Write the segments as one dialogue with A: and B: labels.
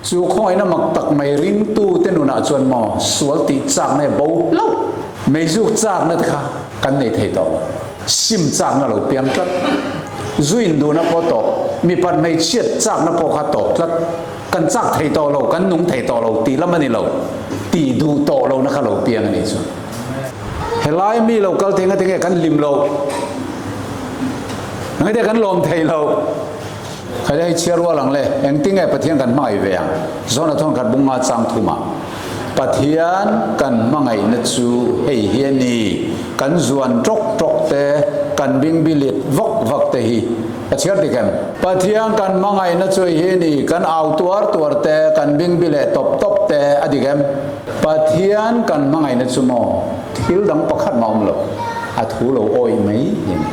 A: Chu khawngaihna mak tak mai ringtute nunah chuan maw sual tih chakna hi bo hlauh, meizuk chakna te kha kan nei thei tawh lo. Sim chakna lo piang tlat, zu induhna pawh tawp, mipat hmeichhiat chakna pawh kha tawp tlat, kan chak thei tawh lo, kan nung thei tawh lo tih lam a ni lo, tih duh tawh lohna kha lo piang a nih chuan. Helai mi lo kal thei ngate nge kan hlim loh? Ngate kan lawm thei loh? Khaile hei chhiar rual ang le, engtin nge Pathian kan hmangaih ve ang? Zona thawn khat bunga chang thumah, Pathian kan hmangaihna chu hei hi a ni, kan zuan tawk tawk te, kan bingbilit vak vak te hi. Ka chhiar dik em? Pathian kan hmangaihna chu hei hi a ni, kan au tuar tuar te, kan bingbileh tawp tawp te, a dik em? Pathian kan hmangaihna chu maw thil dang pakhat mah awm lo, a thu lo awih mai hi a ni.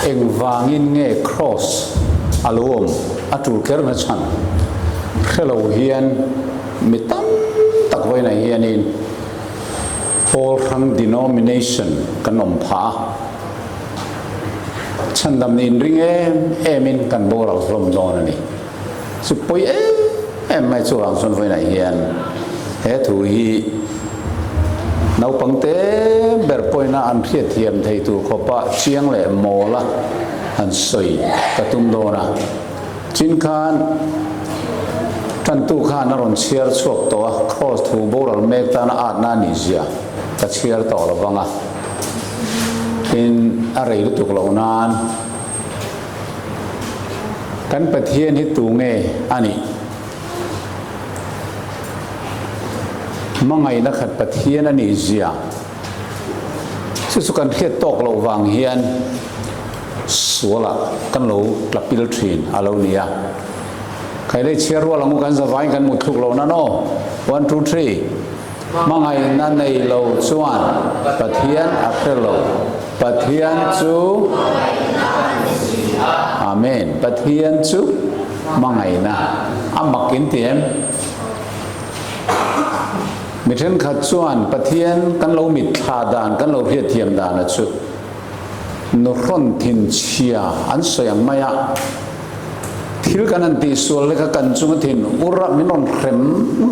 A: Engvangin nge Kross a lo awm a tul kher na chhan hre lo hian mi tam tak vawiinah hianin pawl hrang denomination kan awm phah a, chhandam nih inring em emin kan boral hlawm dawn a ni. Chu pawi em em mai chuvang chuan vawiinah hian he thu hi naupang te ber pawina an hriatthiam thei tur khawpa chiang leh mawla han sawi ka tum dawn a. Chin khan tantu khan a rawn chhiar chhuak tawh a, Kraws thu boral mek tana atna a nih zia ka chhiar tawh lo vang a, tin a rei lutuk loh nan. Kan Pathian hi tu nge a nih? Hmangaihna khat Pathian a nih zia chu chu kan hriat tawk loh vang hian sualah kan lo tla pil thin a lo ni a. Khailei chhiar rual ang u kan zavaiin kan mut thluk lo nan aw. One two three. Hmangaihna nei lo chuan Pathian a hre lo. Pathian chu Amen. Pathian chu hmangaihna a mak in ti em? Mi thenkhat chuan Pathian kan lo mitthla dan, kan lo hriatthiam dan a chu nuhrawn thinchhia an sawi ang mai a. Thil kan han tihsual lek a kan chunga thin ur a min rawn hrem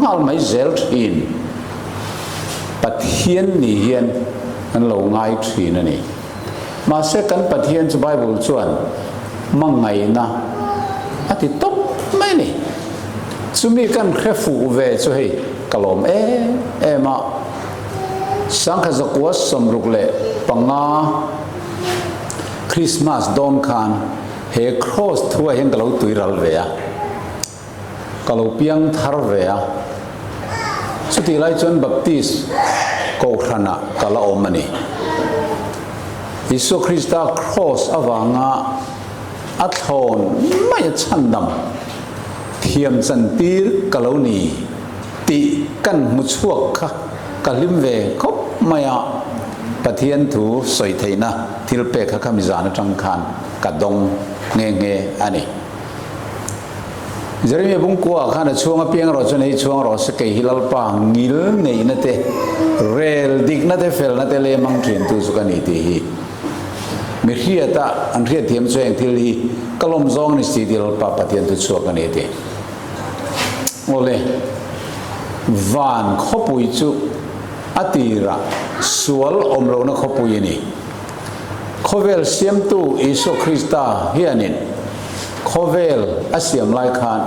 A: nghal mai zel thin. Pathian ni hian an lo ngai thin a ni. Mahse kan Pathian chu Bible chuan hmangaihna a ti tawp mai a ni. Chumi kan hre fuh ve chu hei ka lawm em em a. Sangkhat zakua 65 Christmas dawn khan He Kraws thuah hian ka lo tui ral ve a, ka lo piang thar ve a, chutih lai chuan Baptist kohhranah ka la awm a ni. Isua Krista Kraws avanga a thlawn mai a chhandam thiam chantir ka lo ni tih kan hmu chhuak kha ka hlim ve khawp mai a, Pathian thu sawi theihna thil pek kha khami zan atang khan ka dawng nghe nghe a ni. Jeremia bungkua khan a chhuang apiang erawh chuan hei chhuang rawh se kei hi Lalpa ngil neihna te, rel dikna te, felna te lem ang thiantu chu ka ni tih hi mi hriata an hriatthiam chu heng thil hi ka lawm zawng a ni si tih Lalpa Pathian thu chhuak a ni tih. Awle, van khawpui chu a tirah sual awm lohna khawpui a ni. Khawvel siamtu Isua Krista hianin khawvel a siam lai khan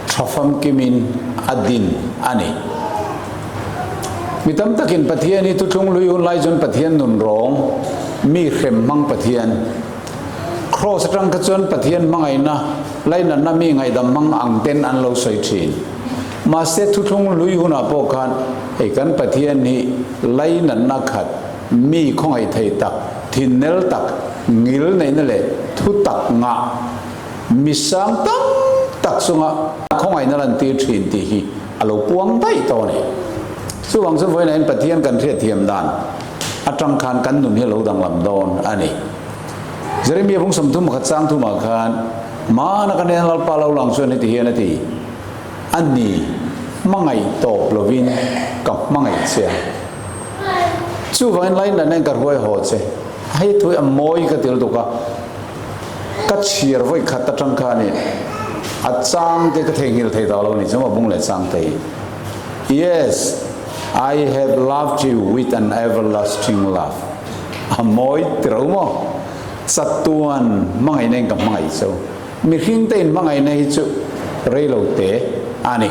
A: tha famkimin a din a ni. Mi tam takin Pathian hi thuthlung lui hun lai chuan Pathian nun rawng, mi hrem hmang Pathian, Kraws atang kha chuan Pathian hmangaihna, lainatna mi ngaihdam hmang ang ten an lo sawi thin. Mahse thuthlung lui hunah pawh khan hei kan Pathian hi lainatna khat, mi khawngaih thei tak, thinnel tak, ngil neihna leh thu tak ngah, mi sang tam tak chunga khawngaihna lantir thin tih hi a lo puang daih tawh a ni. Chuvang chu vawiinah hian Pathian kan hriatthiam dan atang khan kan nun hi a lo danglam dawn a ni. Jeremia bung 31 chang thumah khan, Mana ka nen Lalpa lo lang chuan heti hian a ti, A ni. Hmangaih tawp lovin ka hmangaih che a. Chuvangin lainatna in ka hruai haw che. Hei thu hi a mawi ka ti lutuk a, ka chhiar vawi khat atang khanin a chang te ka theihnghilh thei tawh lo ni chu maw bung leh chang te hi. Yes, I have loved you with an everlasting love. A mawi ti ro maw? Chatuan hmangaihna in ka hmangaih chu. Mihring te in hmangaihna hi chu rei lo te a ni.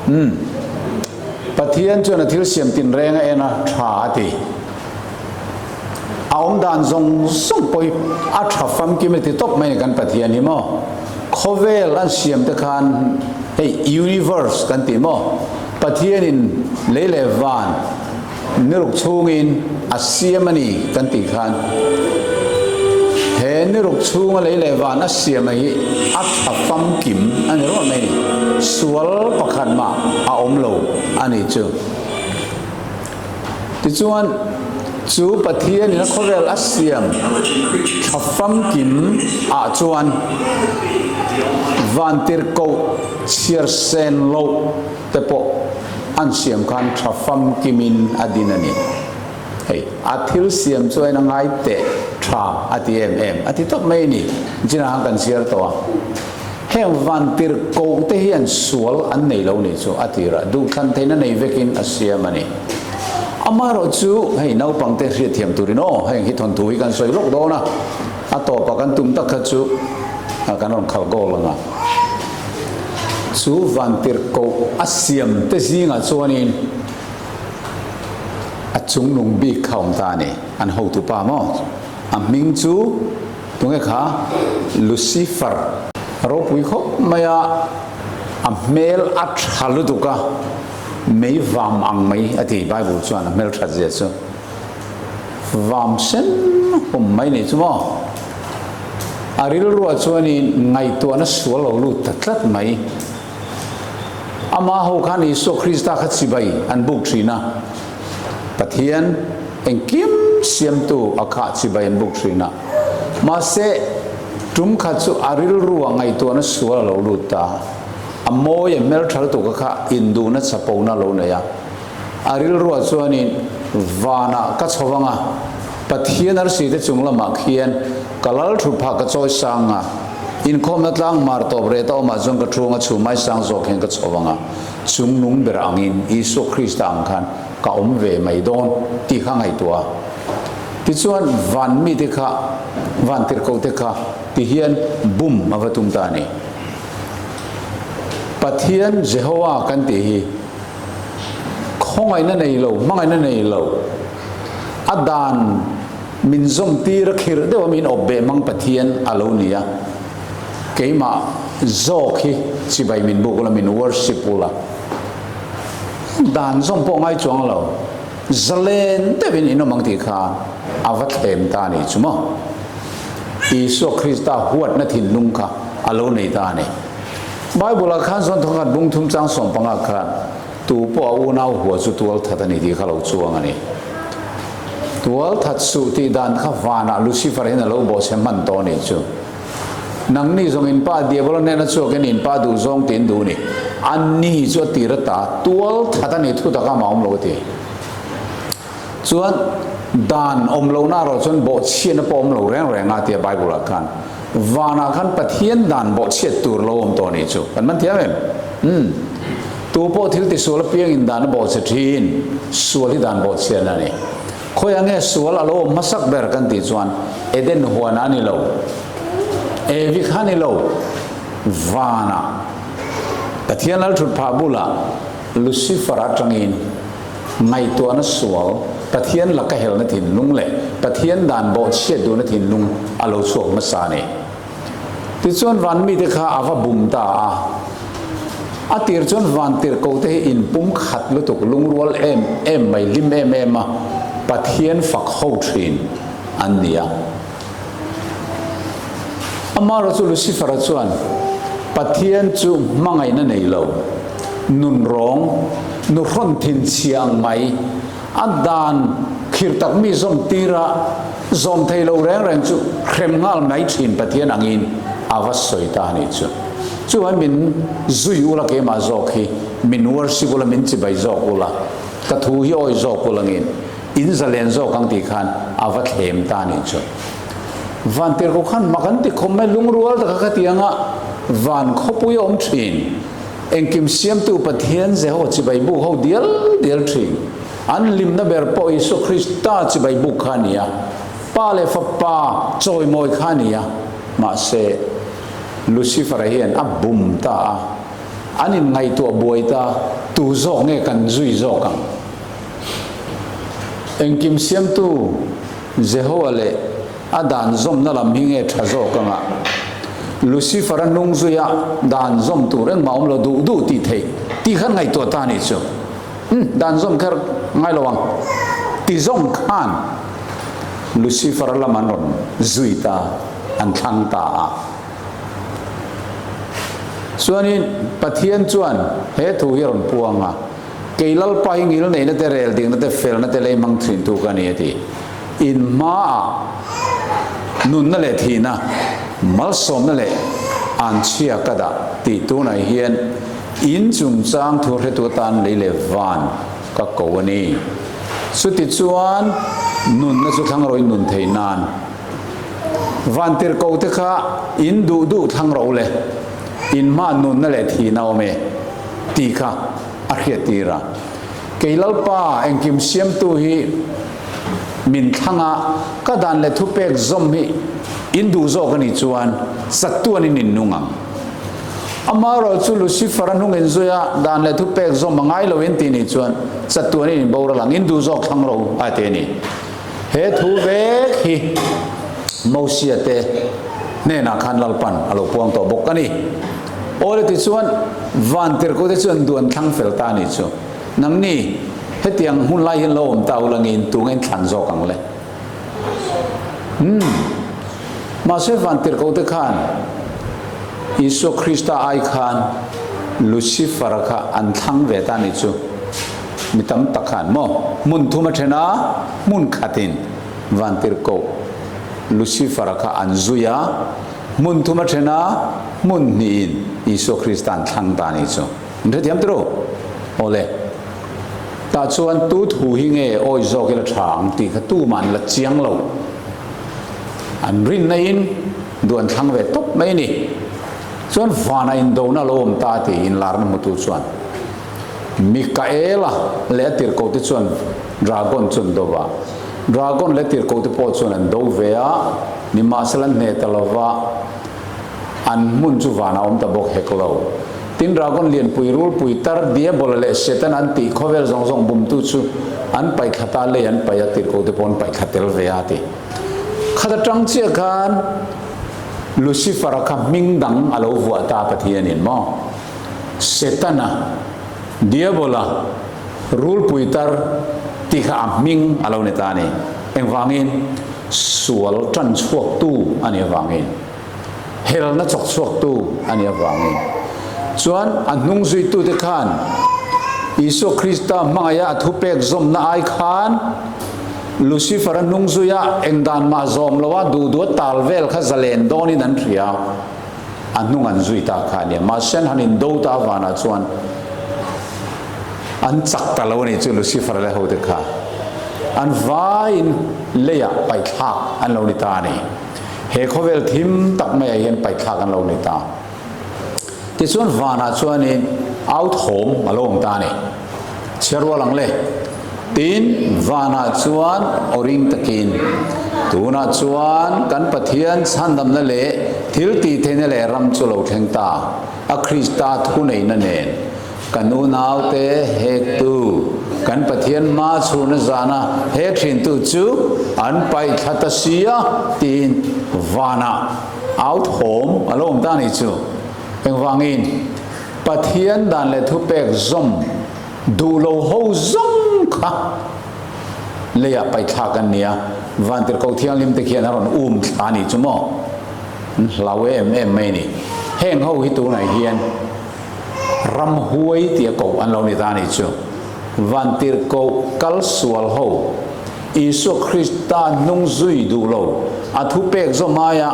A: Umm. Pathian chuan a thil siam tinreng a en a, tha a ti. A awm dan zawng zawng pawh hi a tha famkim a ti tawp mai a ni kan Pathian hi maw. Khawvel an siam te khan hei universe kan ti maw. Pathianin lei leh van niruk chhungin a siam a ni kan tih khan he niruk chhunga lei leh van a siam a hi a tha famkim a ni rawh mai ni. Sual pakhat mah a awm lo a ni chu. Tichuan, chu Pathianin a khawvel a siam tha famkim ah chuan vantirhkoh chhiar sen loh te pawh an siam khan tha famkimin a din a ni. Hei, a thil siam chuan a ngai teh tha a ti em em a ti tawp mai a ni. Chinah khan kan chhiar tawh a. Heng vantirhkoh te hian sual an nei lo nih chu a tirah duhthlan theihna nei vekin a siam a ni. Amaherawh chu hei naupangte hriatthiam turin aw heng hi thawnthu hi kan sawi lawk dawn a, a tawpah kan tum tak kha chu kan rawn khalh goal ang a. Chu vantirhkoh a siam te zingah chuanin a chungnung bik kha awm ta a ni, an hotupa maw? A hming chu tunge kha? Lucifer. A ropui khawp mai a, a hmel a tha lutuk a, mei vam ang mai a ti Bible chuan a hmel that zia chu. Vam sen hum mai ni chu maw? A rilruah chuanin ngaihtuahna sual lo lut ta tlat mai. Ama ho khan Isua Krista kha chibai an buk thin a, Pathian engkim siamtu a khah chibai an buk thin a. Mahse, tum khat chu a rilruah ngaihtuahna sual a lo lut ta. A mawi a hmeltha lutuk a kha induhna chapona a lo nei a. A rilruah chuanin vanah ka chho vang a, Pathian arsi te chung lamah khian ka lal thu phah ka chawi sang a, inkhawmna tlang mar tawp reh ta awmah chuan ka thu anga chhumai sang zawk hian ka chho vang a, chung nung ber angin Isua Krista ang khan ka awm ve mai dawn tih kha ngaihtuah a. Tichuan van mite kha, van tirhkoh te kha tihian bum a va tum ta a ni. Pathian Jehovah kan tih hi Khawngaihna nei lo, hmangaihna nei lo, a dan min zawm tir a khirh deuh a min awp beh mang Pathian a lo ni a, keimah zawk hi chibai min buk ula, min worship ula, dan zawm pawh ngai chuang lo, zalen deuhin in awm ang tih kha a va thlem ta a nih chu maw? Isua Krista huatna thinlung kha a lo nei ta a ni. Bible-ah khan chuan thawkhat bung thum chang 15 khan tu pawh a unau hua chu tual that a ni tih kha lo chuang a ni. Tual that suh tih dan kha vanah Lucifer hian a lo bawhchhe hman tawh a nih chu. Nangni zawng in pa Diabolo hnena chhuakin in pa duh zawng tiin duh ni. Anni chu a tir ata tual that a nih thu taka amah awm lo a ti. Chuan dan awm lohna erawh chuan bawhchhiatna pawh awm lo reng reng a tia Bible-ah khan. Vanah khan Pathian dan bawhchhiat tur lo awm tawh nih chu kan man thiam em? Umm. Tu pawh thil tisual apiangin dan a bawhchhe thin. Sual hi dan bawhchhiatna a ni. Khawiah nge sual a lo awm hmasak ber kan tih chuan Eden huanah a ni lo. Evi kha a ni lo. Vanah Pathian lalthut phah bulah Lucifer atangin Ngaihtuahna sual, Pathian laka helna thinlung leh Pathian dan bawhchhiat duhna thinlung a lo chhuak hmasa a ni. Tichuan van mite kha a va bum ta a. A tir chuan van tirhkoh te hi inpum khat lutuk, lungrual em em mai, hlim em em a Pathian fak ho thin an ni a. Amaherawhchu chu Lucifer-a chuan Pathian chu hmangaihna nei lo, nunrawng, nuhrawn thinchhia ang mai, a dan khir tak mi zawm tira zawm thei lo reng reng chu hrem nghal mai thin Pathian angin a va sawi ta a nih chu. Chuan min zui ula keimah zawk hi min worship ula min chibai zawk ula ka thu hi awi zawk ula ngin in zalen zawk ang tih khan a va thlem ta nih chu. Vantirhkoh khan mak an ti khawp mai lungrual taka khatiang a van khawpui a awm thin. Engkim siamtu Pathian Jehova chibai buk ho dial dial thin. An hlimna ber pawh Isua Krista chibai buk kha a ni a, Pa leh Fapa chawimawi kha a ni a. Mahse, Lucifer-a hian a bum ta a, an inngaihtuah buai ta, tu zawk nge kan zui zawk ang? Engkim siamtu Jehova leh a dan zawmna lam hi nge tha zawk anga Lucifer-a hnung zuia dan zawm tur engmah awm lo duh duh tih theih tih khan ngaihtuah ta nih chu. Umm, dan zawm kher ngai lo ang ti zawng khan Lucifer-a lam an rawn zui ta, an thlang ta a. Chuanin Pathian chuan he thu hi a rawn puang a, Kei Lalpa hi ngil neihna te, rel dikna te, felna te lei hmang thintu ka ni a ti. In hmaah nunna leh thihna, malsawmna leh anchhia ka dah tih tunah hian in chungchang thu hretu atan lei leh van ka ko a ni. Chutichuan nunna chu thlang rawh in nun theih nan van tirhkoh te kha in duh duh thlang rawh u le, in hmaah nunna leh thihna awm e tih kha a hriattir a. Kei Lalpa engkim siamtu hi min thlang a, ka dan leh thupek zawm hi in duh zawk a nih chuan chatuan in in nung ang. Amaherawh chu Lucifer a hnung in zui a, dan leh thupek zawm a ngai lo in tih nih chuan chatuan in in boral ang, in duh zawk thlang ro a ti a ni. He thu vek hi Mosia te hnenah khan Lalpan a lo puang tawh bawk a ni. Awle tichuan Vantirhkote chuan duan thlang fel ta a nih chu. Nangni, hetiang hun lai hian lo awm ta ula nge in tunga in thlan zawk ang le? Umm. Mahse Vantirhkote khan Isua Krista ai khan Lucifer-a kha an thlang ve ta a nih chu. Mi tam tak khan maw? Hmun thum a then a, hmun khatin Vantirhkoh Lucifer-a kha an zui a, hmun thum a then a, hmun hnihin Isua Krista an thlang ta a nih chu. An hrethiam tiro? Awle. Tah chuan tu thu hi nge awi zawk ila tha ang tih kha tumah an la chiang lo. An rinna in duh an thlang ve tawp mai a ni. Chuan vanah indona a lo awm ta tih inlarna hmutu chuan Mikaela leh a tirhkohte chuan Dragon chu an do va. Dragon leh tirhkohte pawh chuan an do ve a, nimahsela an hneh ta lova. An hmun chu vanah awm ta bawk hek lo. Tin, Dragon lianpui, rulpui, tar, Diabola leh Setana an tih khawvel zawng zawng bumtu chu an paih thla ta, lei an paih a, tirhkohte pawh an paih thla tel ve a ti. Khat atang chiah khan Lucifer-a kha hming dang a lo vuah ta Pathianin maw? Setana, Diabola, rulpui tar tih kha a hming a lo ni ta a ni. Engvangin? Sual tan chhuaktu a nih avangin, helna chawk chhuaktu a nih avangin. Chuan a hnung zuitute khan Isua Krista hmangaiha a thupek zawmna ai khan Lucifer-a hnung zuia eng dan mah zawm loa duh duh a tal vel kha zalen dawnin an hria a, a hnung an zui ta kha a nia. Mahse an han indo ta avanah chuan An chak ta lo a nih chu Lucifer leh hote kha an vaiin leiah paihthlak an lo ni ta a ni. He khawvel thim tak maiah hian paihthlak an lo ni ta. Tichuan vanah chuanin au thawm a lo awm ta a ni. Chhiar rual ang le. Tin, vanah chuan aw ring takin, Tunah chuan kan Pathian chhandamna leh thil tihtheihna leh ram chu lo thleng ta, a Krista thuneihna nen. Kan unaute hektu, kan Pathian hma chhuna zana hek thintu chu an paih thla ta si a, tiin vanah au thawm a lo awm ta a nih chu. Engvangin? Pathian dan leh thupek zawm duh lo ho zawng kha leiah paih thlak an ni a, Vantirhkoh Thianghlim te khian a rawn um thla a nih chu maw? An hlau em em mai a ni. Heng ho hi tunah hian. Ramhuai tia koh an lo ni ta a nih chu. Vantirhkoh kal sual ho. Isua Krista hnung zui duh lo, a thupek zawm aia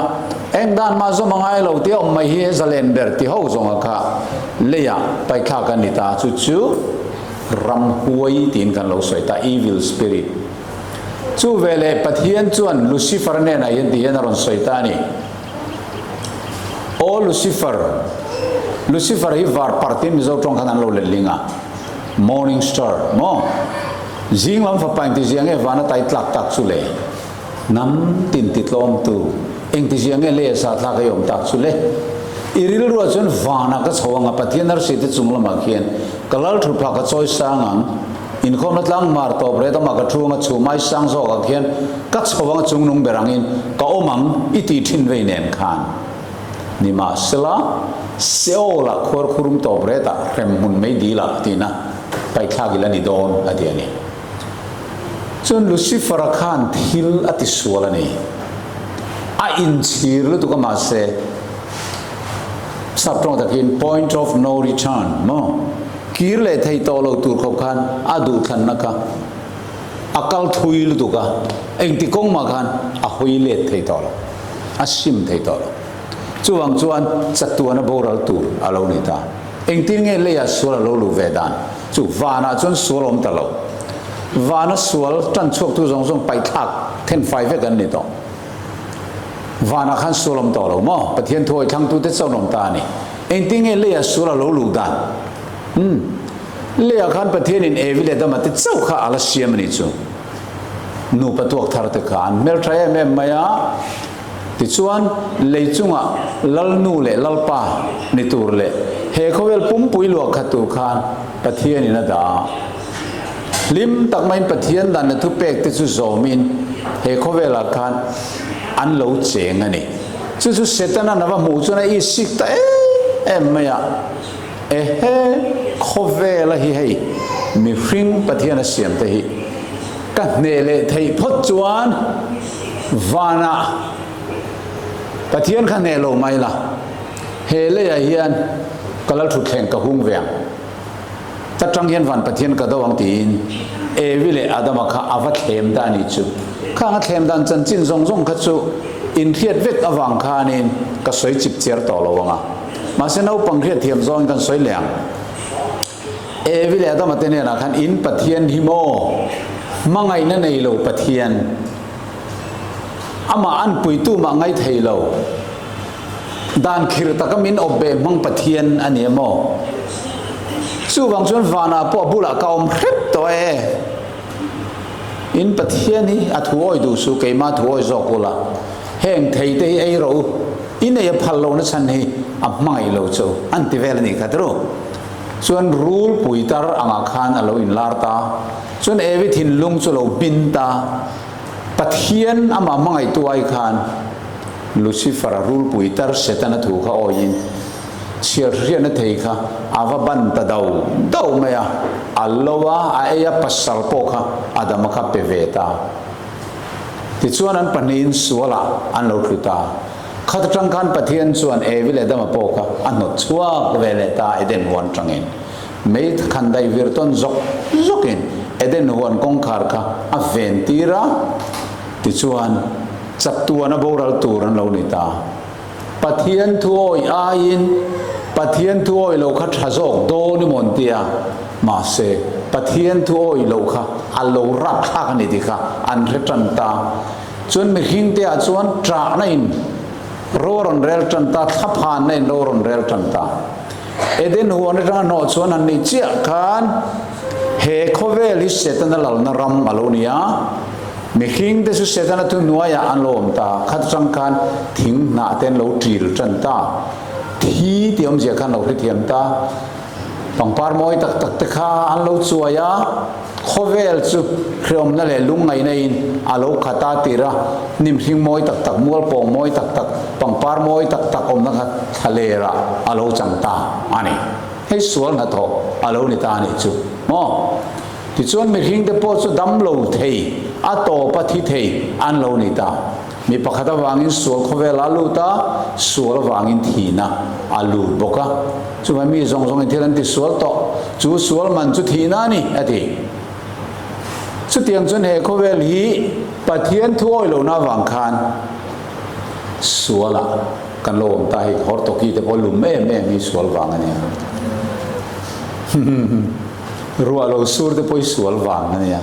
A: eng dan mah zawm a ngai lo tia awm mai hi zalen ber ti ho zawnga kha leiah paithlak a ni ta. Chu chu ramhuai tiin kan lo sawi ta, evil spirit. Chu veleh Pathian chuan Lucifer hnenah hian ti hian a rawn sawi ta a ni. Aw Lucifer, Lucifer hi var par tiin Mizo tawng khan an lo letling a, Morning Star maw? Zing lam fapa engtizia nge van a tai tlak tak chu le? Hnam tin ti tlawmtu engtizia nge lei a sa thlak ei awm tak chu le? I rilruah chuan vanah ka chho ang a, Pathian arsi te chung lamah khian ka lal thu phah ka chawi sang ang, inkhawmna tlang mar tawp reh tamah ka thu ang a, chhumai sang zawkah khian ka chho ang a chungnung ber angin ka awm ang i tih thin vei nen khan. Nimahsela, Seol-ah khuarkhurum tawp retah hremhmun mei dilah tina paithlak ila ni dawn a ti a ni. Chuan Lucifer-a khan thil a tisual a ni. A inchhir lutuk a mahse sap tawng takin point of no return maw? Kir leh thei tawh lo tur khawp khan a duhthlanna kha a kal thui lutuk a, engti kawng mah khan a hawi let thei tawh lo, a sim thei tawh lo. Chuvang chuan chatuan a boral tur a lo ni ta. Engtin nge leiah sual a lo luh ve dan? Chu vanah chuan sual a awm ta lo. Vana sual tan chhuaktu zawng zawng paihthlak thenfai vek an ni tawh. Vanah khan sual a awm tawh lo maw? Pathian thuawi thlangtute chauh an awm ta a ni. Engtin nge leiah sual a lo luh dan? Umm. Leiah khan Pathianin Evi leh Adama te chauh kha a la siam a nih chu. Nupa tuak thar te kha an hmeltha em em mai a. Tichuan, lei chungah Lalnu leh Lalpa ni tur leh he khawvel pumpui luah khat tur khan Pathianin a dah a. Hlim tak maiin Pathian dan leh thupek te chu zawmin he khawvelah khan an lo cheng a ni. Chu chu Setana'n a va hmuh chuan a isik ta em em mai a. Ehe, khawvela hi hei mihring Pathian a siam te hi ka hneh leh theih phawt chuan vanah Pathian kha hneh lo mai la, he leiah hian ka lal thutthleng ka hung ve ang, ta tang hian van Pathian ka do ang tiin Evi leh Adama kha a va thlem ta a nih chu. Khang a thlem dan chanchin zawng zawng kha chu inhriat vek avang khanin ka sawi chip chiar tawh lo ang a. Mahse naupang hriat thiam zawngin kan sawi leh ang. Evi leh Adama te hnenah khan in Pathian hi maw? Hmangaihna nei lo Pathian. Amah an puitu mah ngai thei lo. Dan khirh taka min awp beh hmang Pathian a ni em aw? Chuvang chuan vanah pawh a bulah ka awm hrep tawh e. In Pathian hi a thu awi duh suh, keimah thu awi zawk ula. Heng thei te hi ei rawh u, i nei a phal lohna chhan hi a hmangaih lo chu an ti vel a nih kha tiro. Chuan rul pui tar angah khan a lo inlar ta. Chuan Evi thinlung chu lo hmin ta. Pathian amah hmangaihtu ai khan Lucifer-a rulpui tar Setana thu kha awiin chhiar hriatna thei kha a va ban ta do do mai a, a lo a, a ei a, pasal pawh kha Adama kha pe ve ta. Tichuan an pahnihin sualah an lo thlu ta. Khat atang khan Pathian chuan Evi leh Adama pawh kha a hnawt chhuak ve leh ta Eden huan tangin. Mei khan daih vir tawn zawk zawkin Eden huan kawngkhar kha a ven tir a, tichuan chatuan a boral tur an lo ni ta. Pathian thuawi aiin Pathian thuawi lo kha tha zawk dawn i maw an ti a, mahse Pathian thuawi lo kha a lo rapthlak a ni tih kha an hre tan ta. Chuan mihring te ah chuan ṭahna in ro a rawn rel tan ta, thlaphanna in ro a rawn rel tan ta. Eden huan atanga hnawh chuan han nih chiah khan he khawvel hi Setana lalna ram a lo ni a, mihring te chu Setana thuhnuaiah an lo awm ta, khat atang khan thing hnah te an lo ṭil ṭan ta, thi tih awmzia khan lo hrethiam ta, pangpar mawi tak tak te kha an lo chuai a, Khawvel chu hreawmna leh lungngaihna in a lo khat a tir a, hnim hring mawi tak tak, mual pawng mawi tak tak, pangpar mawi tak tak awmna kha thlaler ah a lo chang ta a ni. Hei sual hnathawh a lo ni ta a nih chu maw? Tichuan mihring te pawh chu dam lo thei, a tawp a thi thei an lo ni ta. Mi pakhat avangin sual khawvel a lut a, sual avangin thihna a lut bawk a. Chuvai mi zawng zawngin thil an ti sual tawh, chu sual man chu thihna a ni, a ti. Chutiang chuan he khawvel hi Pathian thu awih lohna avang khan sualah kan lo awm ta hei, Hortoki te pawh lum em em hi sual vang a nia. Ruah lo sur te pawh hi sual vang a nia.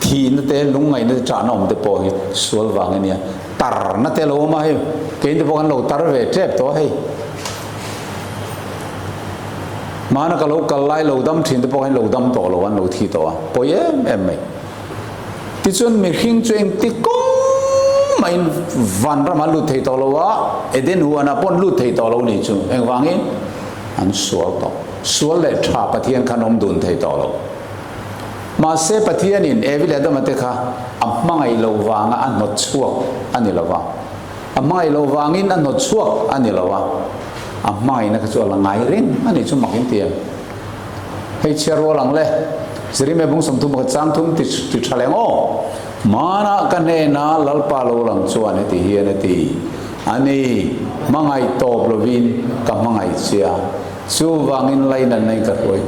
A: Thihna te, lungngaihna te, ṭahna awm te pawh hi sual vang a nia. Tarna te lo awm a hei, keini te pawh kan lo tar ve ṭep tawh a hei. Hmana ka lo kal lai lo dam thin te pawh khan lo dam tawh lo an lo thi tawh a, pawi em em mai. Tichuan mihring chu engti kawng mahin vanram an lut thei tawh lo a, Eden huanah pawh an lut thei tawh lo ni chu. Engvangin? An sual tawh. Sual leh tha Pathian khan awm dun thei tawh lo. Mahse Pathianin Evi leh Adama te kha a hmangaih loh vanga a hnawt chhuak a ni lo va. A hmangaih loh vangin a hnawt chhuak a ni lo a, a hmangaihna kha chu a la ngai reng a nih chu mak in ti em? Hei chhiar rual ang le, Jeremia bung 31 chang thum ti ti tha leng aw. Hmanah ka hnena Lalpa lo lang chuan heti hian a ti, A ni, hmangaih tawp lovin ka hmangaih che a, chuvangin lainatna in ka hruai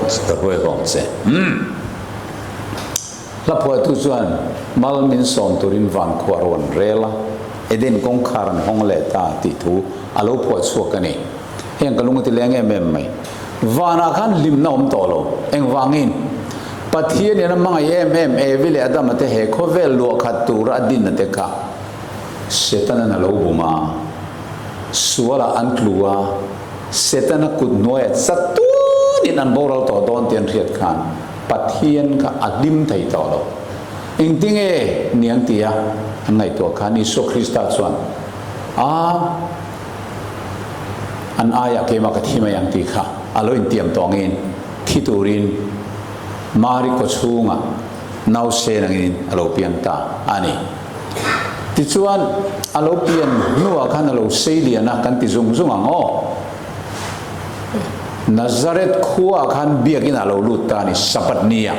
A: ka hruai vang che. Umm. Hla phuahtu chuan mal min sawm turin van khua rawn rel a, Eden kawngkhar an hawng leh ta tih thu a lo phuah chhuak a ni. Heng ka lung a ti leng em em mai. Vanah khan hlimna awm tawh lo. Engvangin? Pathianin a hmangaih em em Evi leh Adama te he khawvel luah khat tura a dinna te kha Setanan a lo bum a, sualah an tlu a, Setana kut hnuaiah chatuanin an boral tawh dawn tih an hriat khan Pathian kha a hlim thei tawh lo. Engtinge niang tia an ngaihtuah khan Isua Krista chuan, A, an aiah keimah ka thi mai ang tih kha a lo intiam tawh angin thi turin Mari kawchhungah nausen angin a lo piang ta a ni. Tichuan, a lo pian hnuah khan a lo sei lian a, kan ti zung zung ang aw. Nazareth khuaah khan biakinn ah lo lut ta a ni, Sabbath ni ah.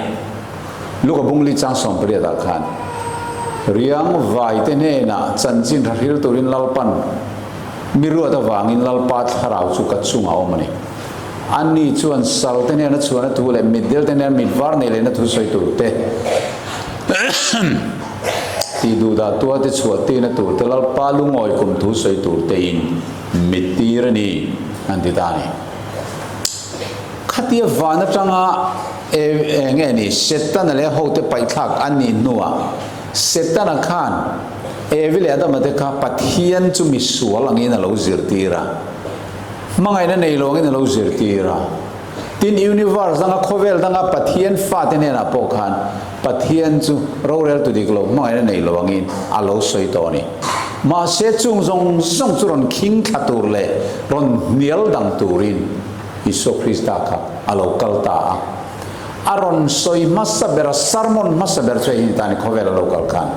A: Luka bungli chang 18 ah khan, Riang vaite hnenah chanchin tha hril turin Lalpan mi ruat avangin Lalpa thlarau chu ka chungah a awm a ni. Ani chuan salte hnena chhuahna thu leh mitdelte hnena mit var nei lehna thu sawi tur te, tih duhdah tuate chhuah tirna tur te, Lalpa lungawi kum thu sawi tur tein mit tir a ni, an ti ta a ni. Khatia van atanga e nge ni Setana leh hote paihthlak an nih hnuah Setana khan Evi leh Adama te kha Pathian chu misual angin a lo zirtir a, hmangaihna nei lo angin a lo zirtir a. Tin, universe danga khawvel danga Pathian fate hnenah pawh khan Pathian chu roreltu dik lo hmangaihna nei lo angin a lo sawi tawh a ni. Mahse, chung zawng zawng chu rawn khing thla tur leh rawn hnial dang turin Isua Krista kha a lo kal ta a. A rawn sawi hmasa ber, a sermon hmasa ber chu hei hi ni ta a ni, khawvel a lo kal khan.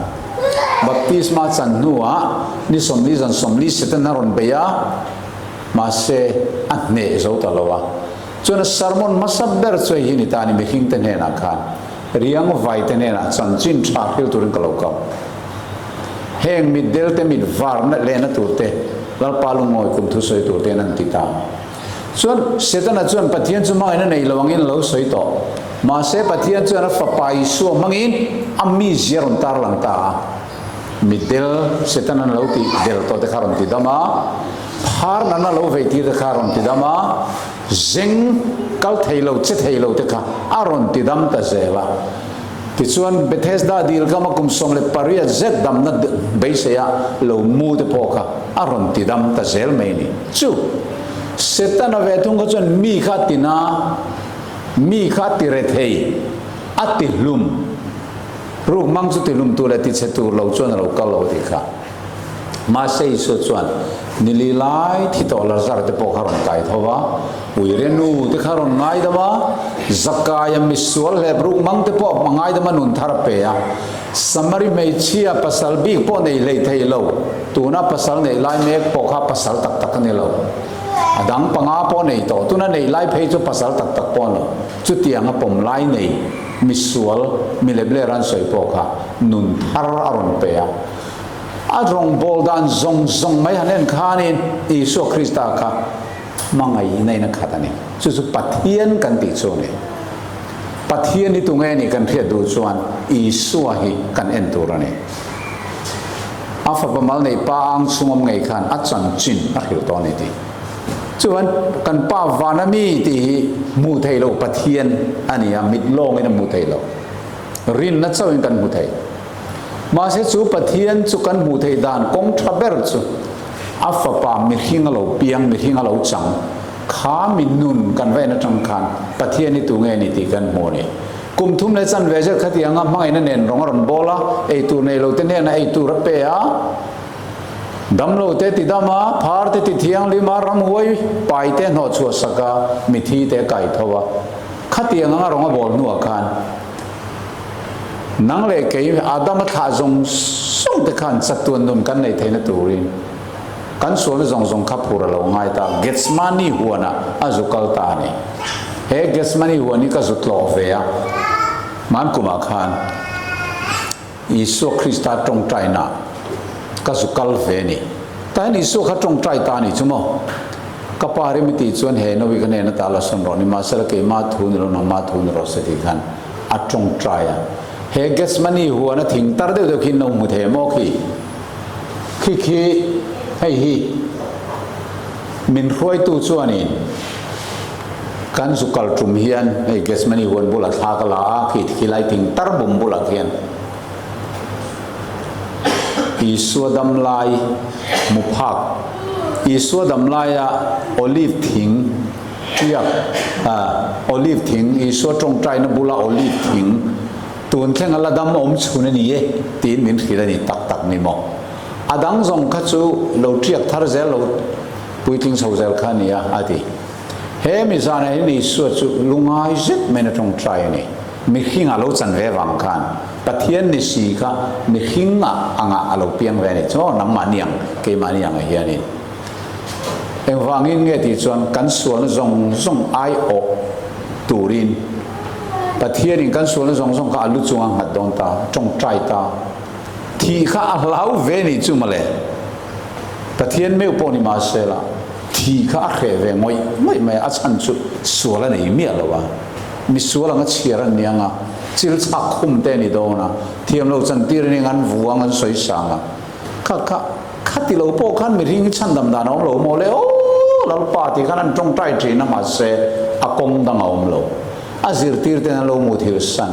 A: Baptisma chan hnuah ni 40 zan 40 Satan a rawn bei a, mahse a hneh zo ta lo a. Chuan a sermon hmasa ber chu hei hi ni ta a ni, mihringte hnenah khan Riang vaite hnenah chanchin tha hril turin ka lo kal. Heng mitdel te mit varna lehna tur te, Lalpa lungawi kum thusawi tur tein an ti ta. Chuan Setana chuan Pathian chu hmangaihna nei lo angin a lo sawi tawh. Mahse Pathian chuan a Fapa Isua hmangin a mizia rawn tarlang ta a. Mitdel Setana'n lo tih del tawh te kha rawn ti dam a, phar nana lo vei tir te kha rawn ti dam a, Zeng kal thei lo, che thei lo te kha a rawn ti dam ta zel a. Tichuan, Bethesda dil kama kum 18 zet damna beiseia lo mu te pawh kha a rawn ti dam ta zel mai a ni. Chu Setana ve thung kha chuan mi kha a ti na, mi kha a ti rethei, a ti hlum. Rukmang chu ti hlum tur leh ti chhe tur lo chuan a lo kal lo tih kha. Mahse Isua chuan ni li lai thi tawh Lazar te pawh kha rawn kai tho va, uire nu te kha rawn ngaidam a, Zakaia misual hlep ruk mang te pawh a ngaidam a nun thar a pe a, Samari hmeichhia pasal bik pawh nei hlei thei lo, tuna pasal neih lai mek pawh kha pasal tak tak a ni lo. A dang panga pawh nei tawh, tuna neih lai phei chu pasal tak tak pawh a ni lo. Chutiang a pawm lai nei misual milebler an sawi pawh kha nun thar a rawn pe a. A rawngbâwl dan zawng zawng mai han en khanin Isua Krista kha hmangaihna in a khat a ni. Chu chu Pathian kan tih chu a ni. Pathian hi tunge nih kan hriat duh chuan Isua hi kan en tur a ni. A fapa mal neih pa ang chhungawm ngei khan a chanchin a hrilh tawh a ni tih. Chuan kan Pa vana mi tih hi hmuh theih loh Pathian a ni a, mit lawngin a hmuh theih loh. Rinna chauhin kan hmu thei. Mahse chu Pathian chu kan hmuh theih dan kawng tha ber chu a fapa mihring a lo piang, mihring a lo chang. Kha mi nun kan va en atang khan Pathian hi tunge ni tih kan hmu a ni. Kum thum leh chanve zet khatianga hmangaihna nen rawng a rawn bawl a, eitur nei lo te hnenah eitur a pe a, damlo te ti dam a, phar te ti thianghlim a, ramhuai pai te hnawh chhuah sak a, mithi te kai tho a. Khatiang anga rawng a bawl hnuah khan nang leh kei Adama thlah zawng zawng te khan chatuan nun kan neih theihna turin kan sualna zawng zawng kha phur a lo ngai ta. Gethsemane huanah a zu kal ta a ni. He Gethsemane huan hi ka zu tlawh ve a, hman kumah khan Isua Krista tawngtaina ka zu kal ve a ni. Tah hian Isua kha tawngtai ta a ni chu maw? Ka pa rim i tih chuan he Novi ka hnena ta la sawn rawh, nimahsela keimah thu ni lo nangmah thu ni rawh se tih khan a tawngtai a. He Gethsemane huana thing tar deuh deuh khi in lo hmu thei maw khi? Khi khi hei hi min hruaitu chuanin kan zu kal tum hian hei Gethsemane huan bulah thla ka la a, khi khi lai thing tar bum bulah khian Isua dam lai hmu phak Isua dam laia olive thing tiak olive thing Isua tawngtaina bula olive thing Tun thleng a la dam awm chhun a ni e tiin min hrilh a ni tak tak ni maw? A dang zawng kha chu lo ṭiak thar zel lo puitling chho zel kha a ni a, a ti. He mi zanah hian Isua chu lungai zet maiin a ṭawngṭai a ni. Mihring a lo chan ve vang khan Pathian ni si kha mihring ah angah a lo piang ve a ni. Chaw nangmahni ang, keimahni angah hianin. Engvangin nge tih chuan kan sualna zawng zawng aiawh turin Pathianin kan sualna zawng zawng kha a lu chunga nghat dawn ta, tawngtai ta. Thih kha a hlau ve nih chu mawle. Pathian meuh pawh ni mahse la, thih kha a hreh ve ngawih ngawih mai a, a chhan chu sual a nei miah lo a. Misual anga chhiar an ni anga, chil chhak khum te a ni dawn a, thiam lo chantir a ni ang, an vu ang, an sawi sang a. Kha kha khati lo pawh khan mihring hi chhandam dan a awm lo maw le aw Lalpa tih khan an tawngtai thin a mahse a kawng dang a awm lo. A zirtir ten an lo mu thil san.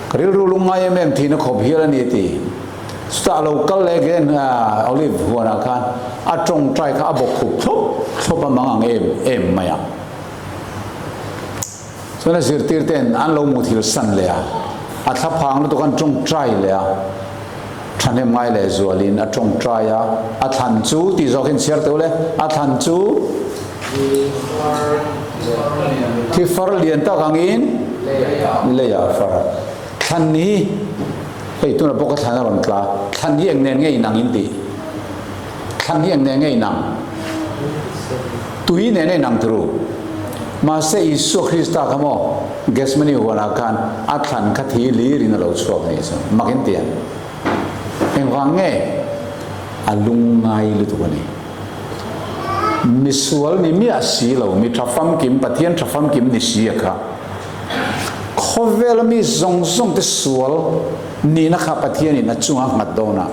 A: Ka rilru lungngai em em thin a khawp hial a ni a ti. Chutah a lo kal leh again Olive huanah khan a tawngtai kha a bawk khup thlawp thlawp a mang ang em em mai a. Chuan a zirtir ten an lo mu thil san leh a, a thlaphang lutuk an tawngtai leh a, thahnem ngai leh zualin a tawngtai a, a thlan chu tih zawk hian chhiar teuh le, a thlan chu thi far lian tak angin leiah a far a, thlan hi hei tunah pawh ka thlan a rawn tla, thlan hi eng nen nge inang in tih? Thlan hi eng nen nge inang? Tui nen a inang turu. Mahse Isua Krista kha maw Gethsemane huanah khan a thlan kha thi lirin a lo chhuak a nih chu. Mak in ti ang. Engvang nge? A lungngai lutuk a ni. Misual ni miah si lo, mi tha famkim, Pathian tha famkim ni si a kha. Khawvela mi zawng zawng te sual nihna kha Pathianin a chunga nghat dawn a.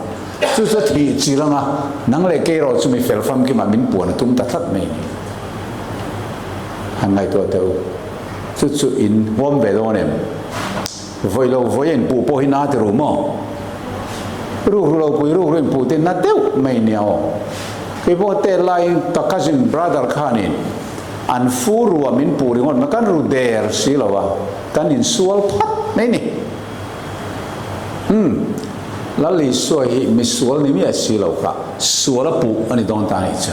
A: Chu chu a thih chil anga, nang leh kei erawh chu mi fel famkimah min puan a tum ta tlat mai ni. Han ngaihtuah teh u, chu chu in huam ve dawn em? Vawi lo vawi a inpuh pawh hi na ti ru maw? Rukru lo pui rukru inpuh te na deuh mai nia aw. Kei pawh tel laiin ka cousin brother khanin an fu rua min puh ringawt mai, kan ru der si lo a, kan insual phat mai ni. Umm, Lal Isua hi misual ni miah si lo kha sual a puh a ni dawn ta a nih chu.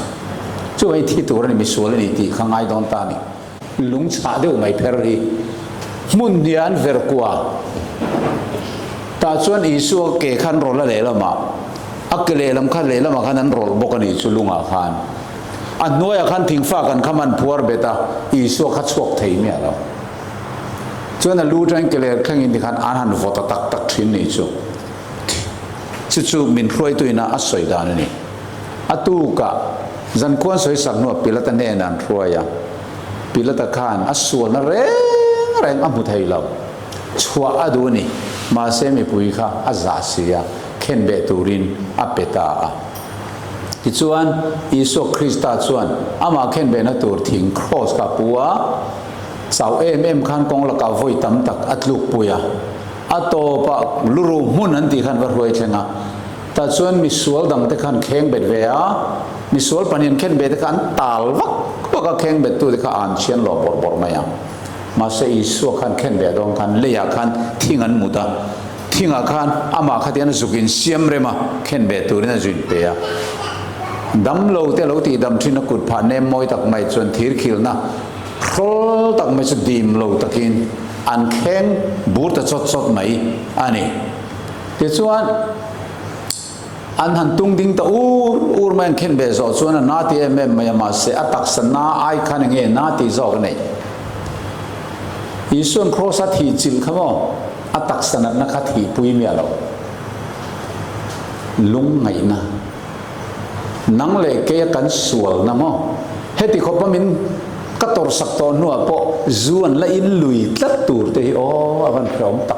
A: Chu hei thi tur a ni, misual a ni tih kha ngai dawn ta a ni. Lung chhah deuh mai pher hi hmun hnih an ver kua. Tah chuan Isua ke khan rawlh a lehlamah, a ke lehlam kha lehlamah khan an rawlh bawk a nih chu lungah khan. A hnuaiah khan thingfa kan kham an phuar bet a, Isua kha chhuak thei miah lo. Chuan a lu atangin keler thlengin tikhan an han vaw ta tak tak thin nih chu. Chu chu min hruaitu ina a sawi dan a ni. A tukah zankhuan sawi sak hnuah Pilata hnenah an hruai a. Pilata khan a sualna reng reng a hmu thei lo. Chhuah a duh a ni. Mahse mipui kha a zah si a, khenbeh turin a pe ta a. Tichuan, Isua Krista chuan amah khenbehna tur thing kraws kha a pu a, chauh em em khan kawng lakah vawi tam tak a tlukpui a. A tawpah luruh hmun an tih khan va hruai thleng a. Tah chuan misual dangte khan khengbet ve a, misual pahnih an khenbeh te kha an tal vak vak a, khengbettu te kha an chhian lawh bawrh bawrh mai a. Mahse Isua khan khenbeh dawn khan leiah khan thing an mut a, thingah khan amah kha tian a zuk in siam rem a, khenbeh turin a zuin pe a. Damlo te lo tihdam thin a kut phah nem mawi tak mai chuan thir khilna hrawl tak mai chu dim lo takin an kheng bur ta chawt chawt mai a ni. Tichuan, an han tung ding ta ur ur mai, an khen ve zawh chuan a na ti em em mai a, mahse a taksa na ai khan enge na ti zawk a nei. Isuan kraws a thih chilh kha maw, a taksa natna kha thih pui miah lo. Lungngaihna. Nang leh keia kan sualna maw? Heti khawpa min ka tawrhsak tawh hnuah pawh zu an la in lui tlat tur te hi aw a van hrehawm tak.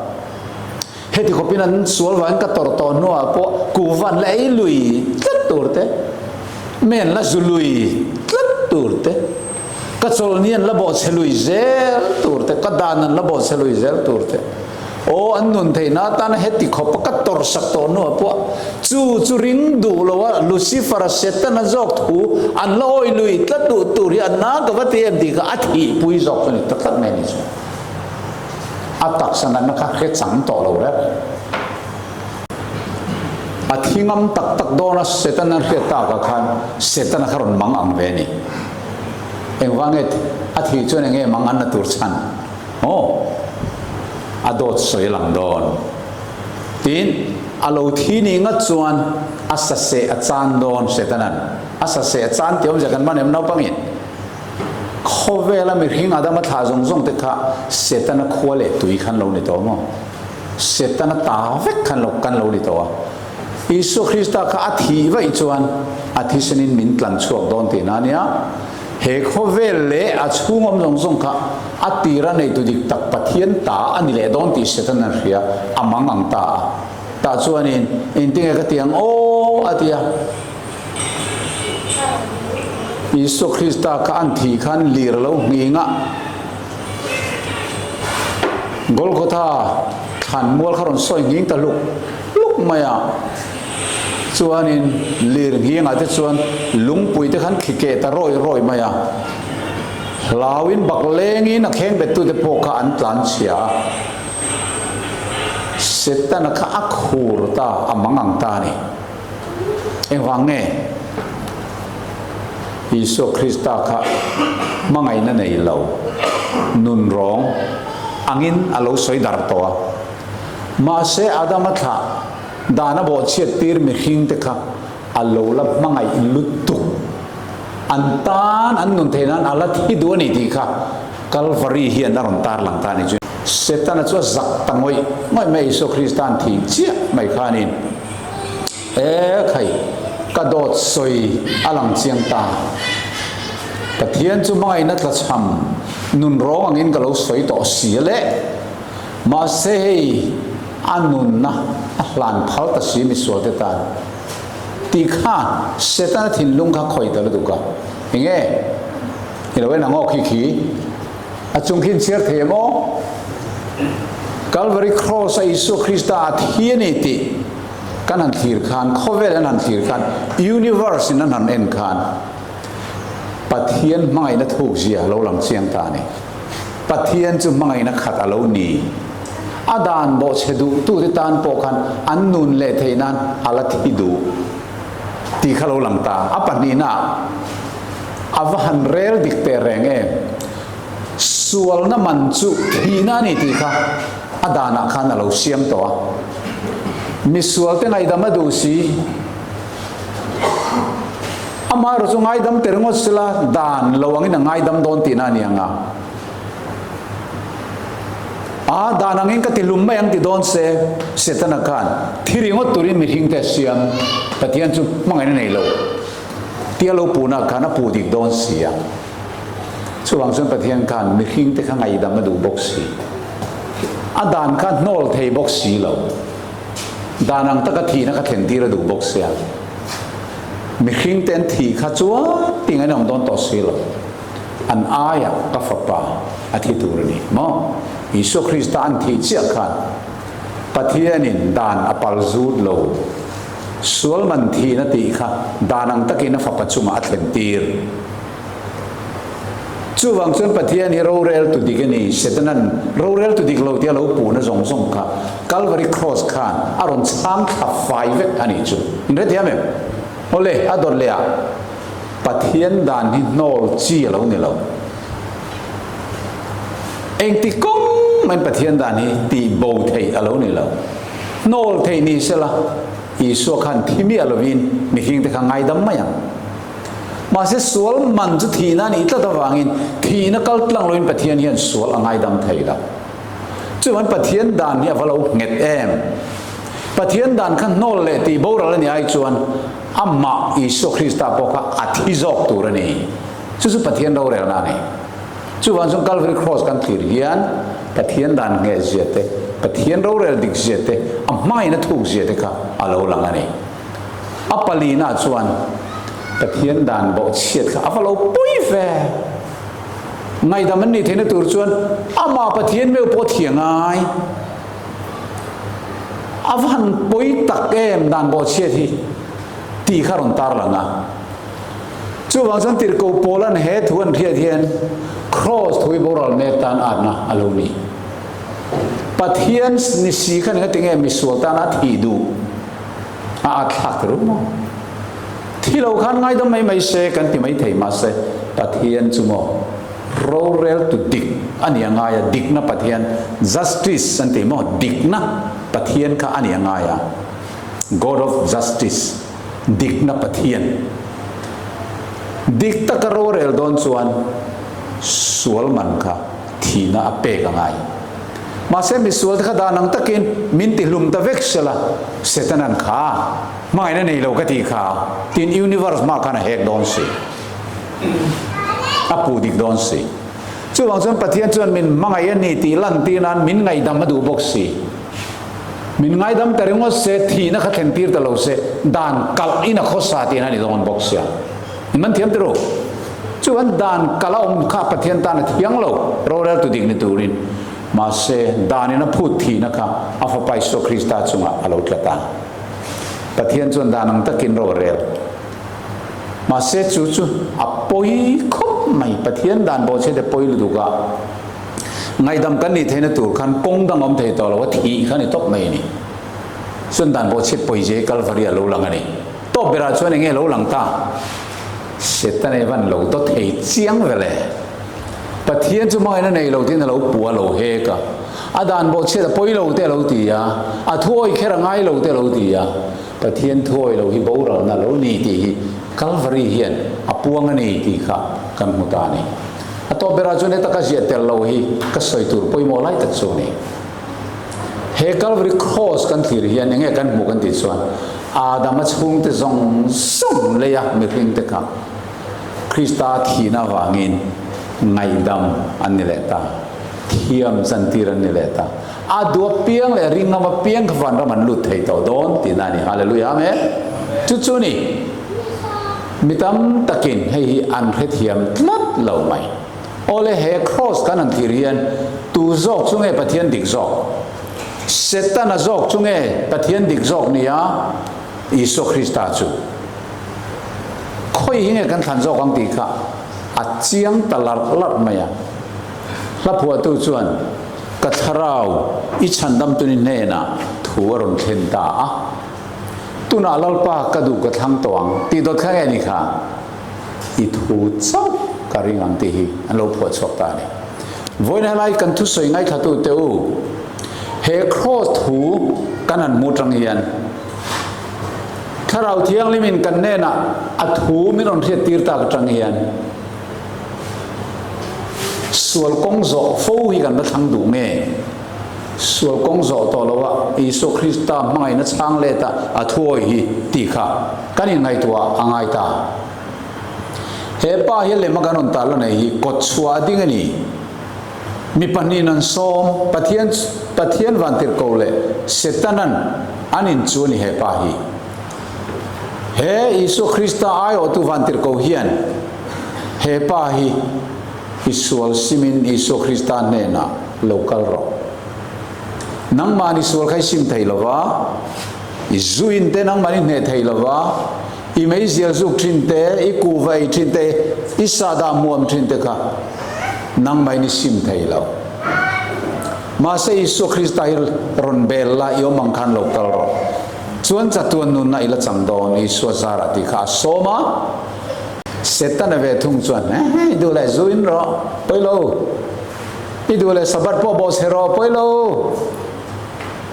A: Heti khawpin an sual vangin ka tawrh tawh hnuah pawh kuhva an la ei lui tlat tur te, mi an la zu lui tlat tur te, ka chawlhni an la bawhchhe lui zel tur te, ka dan an la bawhchhe lui zel tur te, aw an nun theihna atana heti khawpa ka tawrhsak tawh hnuah pawh chu chu ring duh loa Lucifer-a Setana zawk thu an la awi lui tlat duh tur hi an na ka va ti em tih kha a thihpui zawk chu a ni ta tlat mai a ni chu. A taksa natna kha hre chang tawh lo reng. A thi ngam tak tak dawn a Satan an hriat takah khan Setana kha rawn mang ang ve a ni. Engvang nge a thih chuan enge mang an na tur chhan? Aw, a dawt sawi a lang dawn. Tin, a lo thi ni ngat chuan a saseh a chan dawn Setanan. A saseh a chan tih awmzia kan man em naupangin? Khawvela mihring Adama thlah zawng zawng te kha Setana khua leh tui khan lo ni tawh maw? Setana ta vek khan lo kan lo ni tawh a. Isua Krista kha a thih vaih chuan a thisenin min tlan chhuak dawn tihna a nia. He khawvel leh a chhung awm zawng zawng kha a tira neitu dik tak Pathian ta a ni leh dawn tih Setana an hria, a mang ang ta a. Tah chuanin engtinge ka ti ang aw a ti a. Isua Krista kha an thih khan lir a lo nghing a, Golgotha thlan mual kha rawn sawi nghing ta hluk hluk mai a. Chuanin lir nghingah te chuan lungpui te khan khikeh ta rawi rawi mai a. Hlauin bak lengin a kheng bettute pawh kha an tlan chhia a. Setana kha a khur ta, a mang ang ta a ni. Engvang nge Isua Krista kha hmangaihna nei lo nun rawng angin a lo sawi dar tawh a? Mahse Adama thlah dan a bawhchhiat tir mihringte kha a lo la hmangaih lutuk. An tan an nun theih nan a la thi duh a ni tih kha Kalvari hian a rawn tarlang ta a ni chu. Setana chu a zak ta ngawih ngawih mai Isua Krista'n thih chiah mai khanin. E khai, ka dawt sawi a lang chiang ta. Pathian chu hmangaihna tlachham nun rawng angin ka lo sawi tawh si a le. Mahse hei a nunna a hlan phal ta si misualte tan. Tih kha Setana thinlung kha khawi ta lutuk a. Enge? I lo en ang aw khi khi. A chung khi in chhiar thei em aw? Calvary Cross a Isua Krista a thi a ni tih kan han thlir khan, khawvel an han thlir khan, universe in an han en khan Pathian hmangaihna thuk zia a lo lang chiang ta a ni. Pathian chu hmangaihna khat a lo ni. A dan bawhchhe duhtute tan pawh khan an nun leh theih nan a la thi duh tih kha lo lang ta. A pahnihna a va han rel dik teh reng em? Sualna man chu thihna a ni tih kha a danah khan a lo siam tawh a. Misualte ngaidam a duh si. Amaherawh chu ngaidam ter ngawt sela dan lo angin a ngaidam dawn tihna a ni ang a. A dan angin ka ti hlum mai ang ti dawn se, Setana khan thi ringawt turin mihringte a siam, Pathian chu hmangaihna nei lo tia lo puhna khan a puh dik dawn si a. Chuvang chuan Pathian khan mihringte kha ngaihdam a duh bawk si. A dan kha hnawl thei bawk si lo. Dan ang taka thihna kha thlen tir a duh bawk sia. Mihringte an thih kha chuan ting an awm dawn tawh si lo. An aiah ka fapa a thi tur a ni maw? Isua Krista an thih chiah khan Pathianin dan a pal zut lo. Sual man thihna tih kha dan ang takin a fapa chungah a thlen tir. Chuvang chuan Pathian hi rorel tu dik a ni, Setanan rorel tu dik lo tia lo puhna zawng zawng kha Kalvari Kraws khan a rawn chhang thla fai vek a nih chu. In hrethiam em? Awle, a dawt leh ah Pathian dan hi hnawl chi a lo ni lo. Engti kawng maiin Pathian dan hi tih bo theih a lo ni lo. Hnawl theih ni sela Isua khan thi miah lovin mihringte kha ngaidam mai ang. Mahse sual man chu thihna a nih tlat avangin thihna kal tlang loin Pathian hian sual a ngaidam thei lo. Chuan Pathian dan hi a va lo nghet em? Pathian dan kha hnawl leh tih boral a nih ai chuan amah Isua Krista pawh kha a thi zawk tur a ni. Chu chu Pathian rorelna a ni. Chuvang chuan Calvary Cross kan thlir hian Pathian dan ngheh zia te, Pathian rorel dik zia te, a hmain a thuk zia te kha a lo lang a ni. A palina chuan Pathian dan bawhchhiat kha a va lo pawi ve. Ngaihdam an nih theihna tur chuan amah Pathian meuh pawh thiah ngai. A va han pawi tak em dan bawhchhiat hi tih kha rawn tarlang a. Chuvang chuan tirhkoh Paula'n he thu an hriat hian Kraws thu hi boral mek tan atna a lo ni. Pathian ni si khan engati nge misual tana a thih duh? A at thlak ta ruk maw? Thi lo khan ngaidam mai mai se kan ti mai thei mahse Pathian chu maw rorel tu dik a ni a ngai a, dikna Pathian, justice an ti maw, dikna Pathian kha a ni a ngai a, God of justice, dikna Pathian. Dik taka rorel dawn chuan sual man kha thihna a pek a ngai. Mahse misual te kha dan ang takin min ti hlum ta vek sela, Setanan kha hmangaihna nei lo ka tih kha tin universe hma khan a hek dawn si. A puh dik dawn si. Chuvang chuan Pathian chuan min hmangaih a ni tih lantir nan min ngaihdam a duh bawk si. Min ngaidam ta ringawt se, thihna kha thlen tir ta lo se, dan kalh in a khawsa tihna a ni dawn bawk sia. In man thiam tiro. Chuan dan kalh a awm kha Pathian tan a thiang lo, rorel tu dik ni turin. Mahse, dan in a phut thihna kha a Fapa Isua Krista chungah a lo tla ta. Pathian chuan dan ang takin ro a rel. Mahse, chu chu a pawi khawp mai. Pathian dan bawhchhiat a pawi lutuk a. Ngaihdam kan nih theihna tur khan kawng dang awm thei tawh lo a, thih kha ni tawp mai a ni. Chuan dan pawh chhiat pawi zia hi Kalvari a lo lang a ni. Tawp berah chuan enge lo lang ta? Setana i van lo dawt thei chiang ve le. Pathian chu hmangaihna nei lo tiin a lo pu a, lo hek a. A dan pawh chhiat a pawi lo te a lo ti a, a thuawi kher a ngai lo te a lo ti a. Pathian thuawi lo hi boralna lo ni tih hi Kalvari hian a puang a ni tih kha kan hmu ta a ni. A tawp berah chuan heta ka ziah tel lo hi ka sawi tur pawimawh lai tak chu a ni. He Calvary Cross kan thlir hian enge kan hmuh kan tih chuan Adama chhungte zawng zawng leia mihringte kha Krista thihna avangin ngaihdam an ni leh ta, thiam chantir an ni leh ta. A duh apiang leh ringngam apiang kha vanram an lut thei tawh dawn tihna a ni. Hallelujah Amen. Chu chu ni. Mi tam takin hei hi an hrethiam tlat lo mai. Awle he Kraws kan han thlir hian tu zawk chu nge Pathian dik zawk? Setana zawk chu nge Pathian dik zawk nia Isua Krista chu? Khawi hi nge kan thlan zawk ang tih kha a chiang ta larh larh mai a. Hla phuahtu chuan ka thlarau i chhandamtuni hnenah thu a rawn thlen ta a. Tunah Lalpa ka duh ka thlang tawh ang tih dawt kha nge ni kha? I thu chauh ka ring ang tih hi an lo phuah chhuak ta a ni. Vawiin helai kan thusawi ngaithla tute u, he Kraws thu kan han hmu tang hian Thlarau Thianghlimin kan hnenah a thu min rawn hriat tir tak atang hian sual kawng zawh fo hi kan va thlang duh nge? Sual kawng zawh tawh lo a, Isua Krista hmangaihna chhang let a, a thuawi hi tih kha kan inngaihtuah a ngai ta. He pa hi lema kan rawn tarlan nei hi kawtchhuah a ding a ni. Mi pahnihin an sawm, Pathian Pathian vantirhkoh leh Setanan an in chu a ni he pa hi. He Isua Krista aiawhtu vantirhkoh hian he pa hi i sual simin Isua Krista hnenah lo kal rawh. Nangmahni sual kha i sim thei lo va, i zuin te nangmahni hneh thei lo va, i meizial zuk thin te, i kuhva ei thin te, i sahdah hmuam thin te kha nangmahin i sim thei lo. Mahse Isua Krista hi rawn bel la, i awm ang khan lo kal rawh. Chuan chatuan nunna i la chang dawn, Isua zarah tih kha a sawm a. Setana ve thung chuan, He he, i duh leh zu in rawh, pawi lo. I duh leh Sabbath pawh bawhchhe rawh, pawi lo.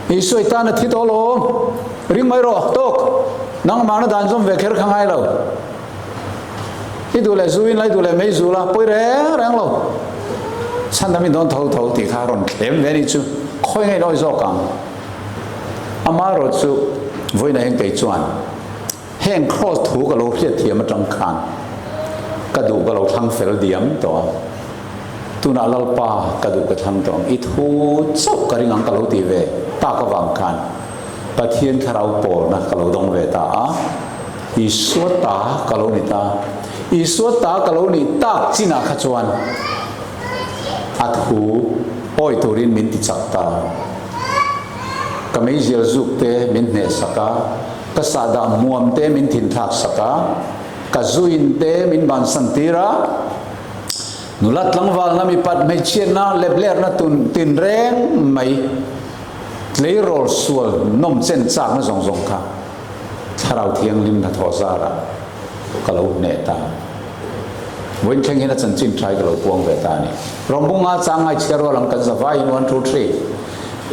A: Isua i tan a thi tawh lo, ring mai rawh, tawk. Nangmahna dan zawm ve kher kha ngai lo. I duh leh zu in la, i duh leh mei zu la, pawi reng reng lo. Chhandam in dawn tho tho tih kha rawn thlem ve ni chu, khawi nge in awi zawk ang? Amaherawh chu vawiin ah hian kei chuan heng cross thu ka lo hriat thiam atang khan ka duh ka lo thlang fel diam tawh a, tunah Lalpa ka duh ka thlang tawh ang, i thu chauh ka ring ang ka lo ti ve tak avang khan Pathian thlarau pawlna ka lo dawng ve ta a, Isua ta ka lo ni ta. Isua ta ka lo nih tak chinah kha chuan a thu awi turin min ti chak ta. Ka meizial zuk te min hneh sak a, ka sahdah hmuam te min thinthlak sak a, ka zuin te min bansan tir a, nula tlangvalna mipat hmeichhiatna leplerna tun tinreng mai tleirawl sual nawm chen chakna zawng zawng kha Thlarau Thianghlim hnathawh zarah ka lo hneh ta. Vawiin thleng hian a chanchin tha hi ka lo puang ve ta a ni. Rawngbunga changai chhiar rual ang kan zavaiin one two three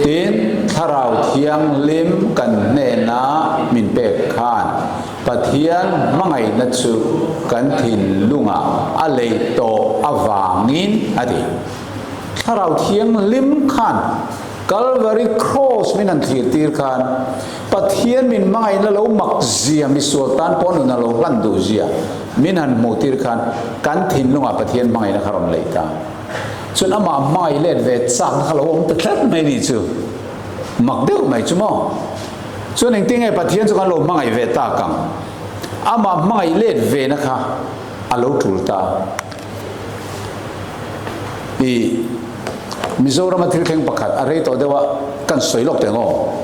A: tin Thlarau Thianghlim kan hnena min pek khan Pathian hmangaihna chu kan thinlungah a lei tawh avangin a ti. Thlarau Thianghlim khan Kalvari Kraws min han thlir tir khan Pathian min hmangaihna lo mak zia, misual tan pawh nun a lo hlan duh zia min han hmuh tir khan kan thinlungah Pathian hmangaihna kha rawn leih ta. Chuan amah hmangaih let ve chakna kha lo awm ta tlat mai ni chu mak deuh mai chu maw? Chuan engtin nge Pathian chu kan lo hmangaih ve tak ang? Amah hmangaih let ve na kha a lo tul ta. I Mizorama thil thleng pakhat a rei tawh deuh a, kan sawi lawk teh ngaw.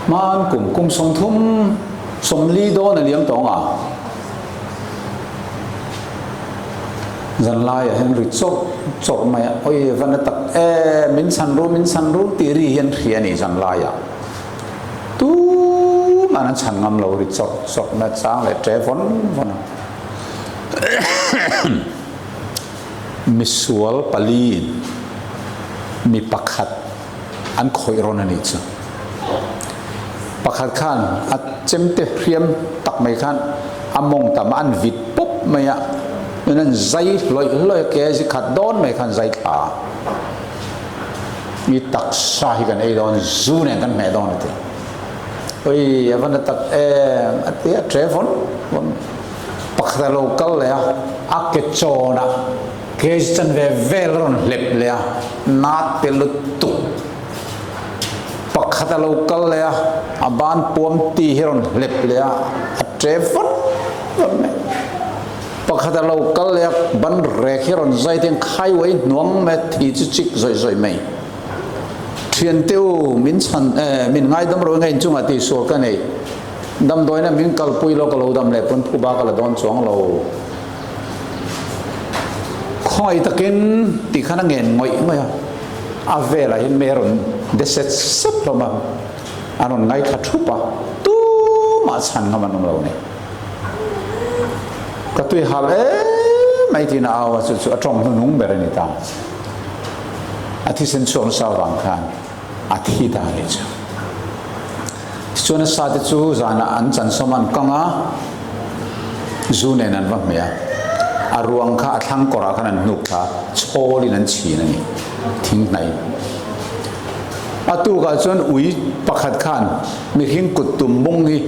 A: Hman kum kum 30 40 dawn a liam tawng a. Zan laiah hian ri chawrh chawrh mai a, oi va na tak e, min chhan ru min chhan ru tih ri hian hria a ni zan laiah. Tumah an chhan ngam lo ri chawrh chawrh mai a, chang leh ṭe vawn vawn a. Misual paliin mi pakhat an khawih rawn a nih chu. Pakhat khan a chemte hriam tak mai khan a mawng tam a an vit pawp mai a, chuan an zai hlawih hlawih a, ke zi khat dawn mai khan zai thla a. Mi taksa hi kan ei dawn, zu nen kan hmeh dawn a ti. Oi, a va na tak em a ti a, ṭe vawn vawn. Pakhat a lo kal leh a, a ke chawnah cage chanve vel a rawn hlep leh a, na te lutuk. Pakhat a lo kal leh a, a ban puam ti hi a rawn hlep leh a, a ṭe vat vat mai. Pakhat a lo kal leh a, ban rek hi a rawn zai te hian khaiwei hnuang mai a, thi chu chik zawih zawih mai. Thiante u, min chhan, min ngaidam rawh nge inchungah tihsual ka nei. Damdawiina min kalpui lo ka lo dam leh pawn phuba ka la dawn chuang lo. Khawngaih takin tih khan a ngen ngawih ngawih a, a velah hian mei a rawn de set set hlawm a, a rawn ngaithla thup a, tumah chhan ngam an awm lo a ni. Ka tui hal em mai tiin a au a, chu chu a tawng hnuhnung ber a ni ta. A thisen chhuak nasa avang khan a thi ta a nih chu. Tichuan a sate chu zanah an chansawm an kang a, zu nen an va hmeh a. A ruang kha a thlang kawrah khan an hnuk thla a, chhawlin an chhin a ni, thing hnai. A tukah chuan ui pakhat khan mihring kut tum bung hi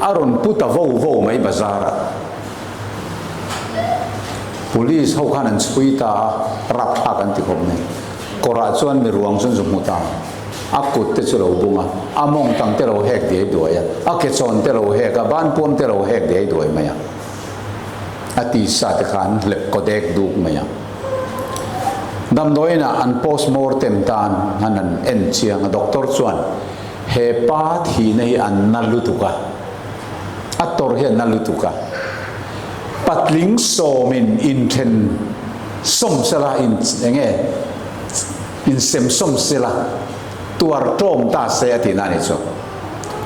A: a rawn pu ta vo vo mai bazarah. Police ho khan an chhui ta a, rapthlak an ti khawp mai. Kawrah chuan mi ruang chu an zu hmu ta. A kut te chu lo bung a, a mawng tang te lo hek diai duai a, a ke chawn te lo hek a, ban puam te lo hek diai duai mai a. A tisa te kha an hlep kaw dek duk mai a. Damdawiinah an post mortem tan han an en chiang a, doctor chuan he pa thihna hi an na lutuk a, a tawrh hi a na lutuk a, patling sawmin inthen sawm sela in enge insem sawm sela tuar tawm ta se a tihna a nih chu.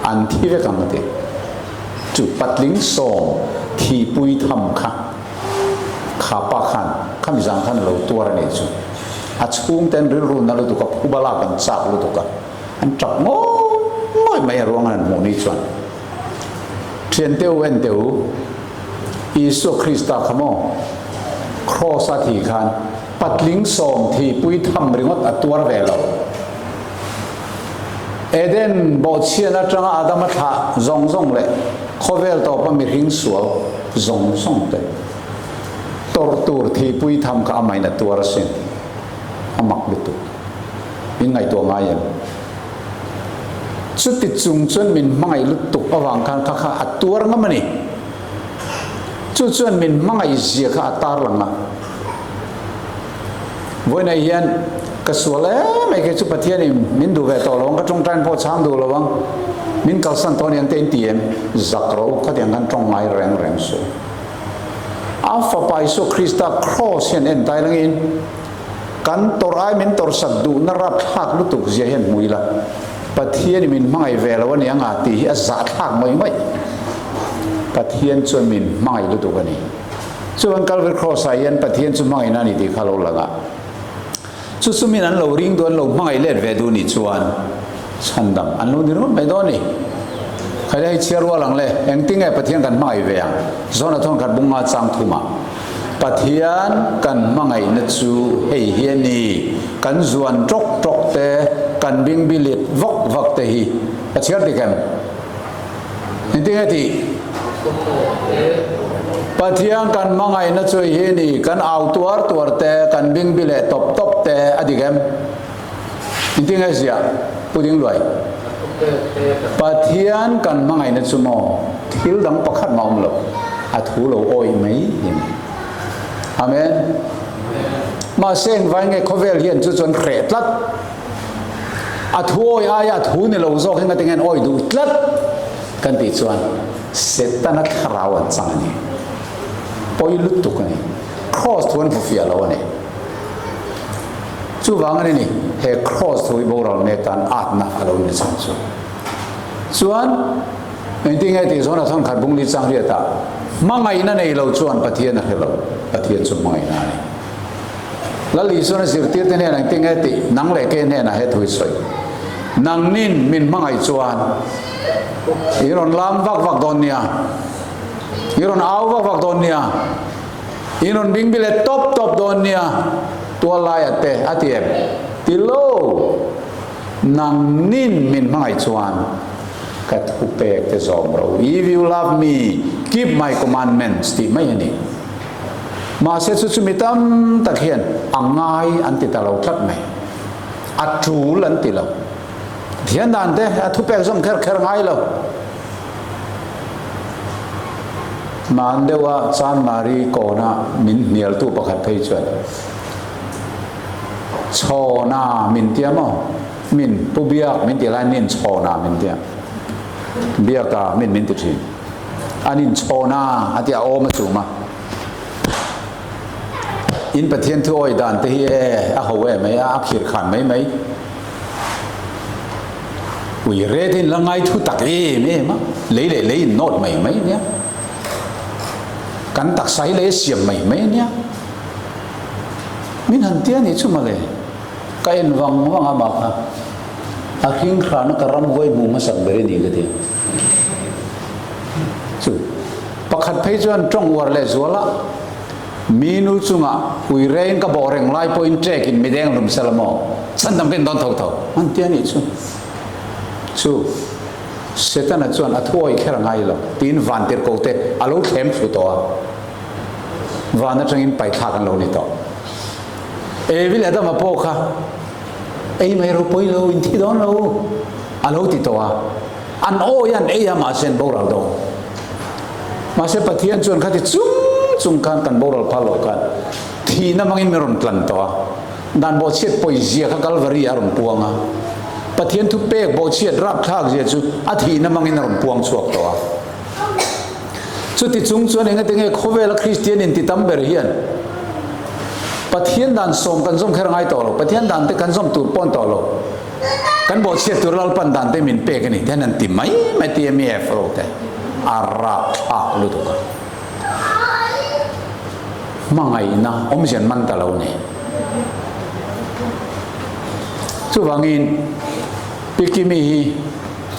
A: An thi vek ang a ti. Chu patling sawm thihpui tham kha kha pa khan khami zan khan a lo tuar a nih chu. A chhungten rilru na lutuk a, phuba lak an chak lutuk a, an tap ngawih ngawih mai a ruang an hmuh ni chuan. Thiante u en teh u, Isua Krista kha maw Kraws a thih khan patling sawm thihpui tham ringawt a tuar ve lo. Eden bawhchhian atanga Adama thlah zawng zawng leh khawvel tawpa mihring sual zawng zawng te tawrh tur thihpui tham kha amahin a tuar asin. A mak lutuk. Min ngaihtuah ngai em? Chuti chung chuan min hmangaih lutuk avang khan kha kha a tuar ngam a ni. Chu chuan min hmangaih zia kha a tarlang a. Vawiinah hian ka sual em mai kei chu Pathianin min duh ve tawh lo ang, ka tawngtain pawh chhang duh lo ang, min kalsan tawh aniang te in ti em? Zak rawh u, khatiang khan tawng ngai reng reng suh. A Fapa Isua Krista Kraws hian en tai langin kan tawrh ai min tawrhsak duhna rapthlak lutuk zia hian hmu ila, Pathianin min hmangaih ve lo aniang a tih hi a zahthlak ngawih ngawih. Pathian chuan min hmangaih lutuk a ni. Chuan Calvary Cross ah hian Pathian chu hmangaihna a ni tih kha lo lang a. Chu chu min an lo ring duh, an lo hmangaih let ve duh nih chuan chhandam an lo ni ringawt mai dawn a ni. Khaile hei chhiar rual ang le, engtinge Pathian kan hmangaih ve ang? Zona thawn khat bunga chang thumah Pathian kan hmangaihna chu hei hi a ni, kan zuan tawk tawk te, kan bingbilit vak vak te hi ka chhiar dik em? Engtinge tih? Pathian kan hmangaihna chu hi ni, kan au tuar tuar te, kan bingbi leh tawp tawp te a dik em? Engtinge ziah? Pu Dingluai. Pathian kan hmangaihna chu maw thil dang pakhat mah awm lo, a thu lo awih mai hi ni. Amen. Mahse engvai nge khawvel hian chu chuan hreh tlat? A thu awi aia a thu ni lo zawk hi ngatinge an awi duh tlat kan tih chuan Setana thlarau an chang a ni. Pawi lutuk a ni. Kraws thu an hmu fiah lo a ni. Chuvang a ni ni, he kraws thu hi boral mek tan atna a lo ni chang chu. Chuan engtinge tih zawn a thawn khat bung li chang riatah hmangaihna nei lo chuan Pathian a hre lo, Pathian chu hmangaihna a ni. Lal Isuan a zirtirte hnenah engtin nge tih nang leh ke hnenah he thu i sawi. Nangnin min hmangaih chuan i rawn lam vak vak dawn nia, i rawn au vak vak dawn nia, i rawn bingbi leh tawp tawp dawn nia, tual laiah te a ti em? Ti lo! Nangnin min hmangaih chuan ka thupek te zawm ro. If you love me, keep my commandments tih mai a ni. Mahse chu chu mi tam tak hian a ngai an ti ta lo tlat mai. A tul an ti lo. Thian dan te a thupek zawm kher kher ngai lo. Hman deuha Chanmari kawna min hnialtu pakhat phei chuan Chhawna min tia maw? Min Pu Biak min ti lai nin Chhawna min tia. Biaka min min ti thin. An inchhawn a, a ti a awm a chum a. In Pathian thu awi dan te hi e a ho e mai a, a khir khan mai mai. Ui ret in la ngai thu tak em em a, lei leh lei in nawt mai mai ania. Kan taksa hi lei a siam mai mai ania. Min han tia nih chu mawle. Ka en vang vang a mah kha. A hring hrana ka ram huai hmu hmasak ber i ni ka ti. Chu pakhat phei chuan tawng uar leh zual a, mi nu chunga ui reng ka bawh reng lai pawhin ṭek in mideng hlum sela maw, chhandam ka in dawn tho tho an ti a nih chu. Chu Setana chuan a thuawi kher a ngai lo tiin vantirhkoh te a lo thlem thlu tawh a. Van atangin paithlak an lo ni tawh. Evi leh Adama pawh kha ei mai ropui lo, in thi dawn lo a lo ti tawh a. An awi an ei a mahse an boral dawn. Mahse Pathian chuan khati chung chung khan kan boral phal loh khan thihna hmangin min rawn tlan tawh a. Dan bawhchhiat pawizia kha Kalvari ah a rawn puang a. Pathian thupek bawhchhiat rapthlak zia chu a thihna hmangin a rawn puang chhuak tawh a. Chuti chung chuan engati nge khawvela Kristian inti tam ber hian Pathian dan sawm kan zawm kher ngai tawh lo, Pathian dan te kan zawm tur pawn tawh lo, kan bawhchhiat tur Lalpan dan te min pek a ni tihian an ti mai mai TMEF ho te a rapthlak lutuk a. Hmangaihna awmzia an man ta lo ni. Chuvangin Pikimi hi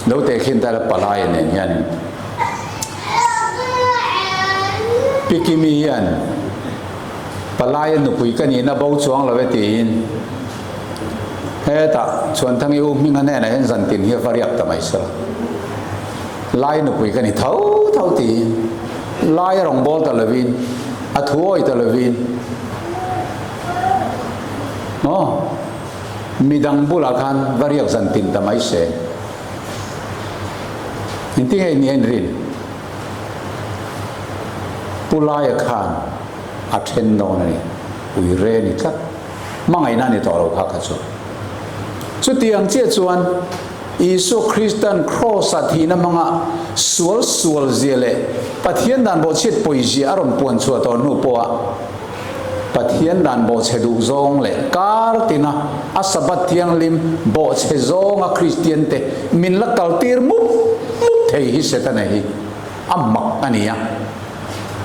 A: Lo tehkhin ta la palai nen hian Pi Kimi hian palaia nupui ka nihna bo chuang lo e tiin hetah Chhuanthangi u hminga hnenah hian zantin hi a va riak ta mai sela. Lai nupui ka ni tho tho tiin lai a rawn bawl ta lovin a thu awi ta lovin maw Midang bulah khan va riak zan tin ta mai se. Engtin nge ni a inrin? Pu Laia khan a then dawn a ni. Ui re ni tlat. Hmangaihna a ni tawh lo kha kha chu. Chutiang chiah chuan Isua Kristan Kraws-ah thihna hmanga sual sual zia leh Pathian dan bawhchhiat pawi zia a rawn puan chhuah tawh hnu pawha Pathian dan bawhchhe duh zawng leh kar tina a Sabbath thianghlim bawhchhe zawnga Kristiante min la kaltir mup mup thei hi Setana hi a mak a ni a,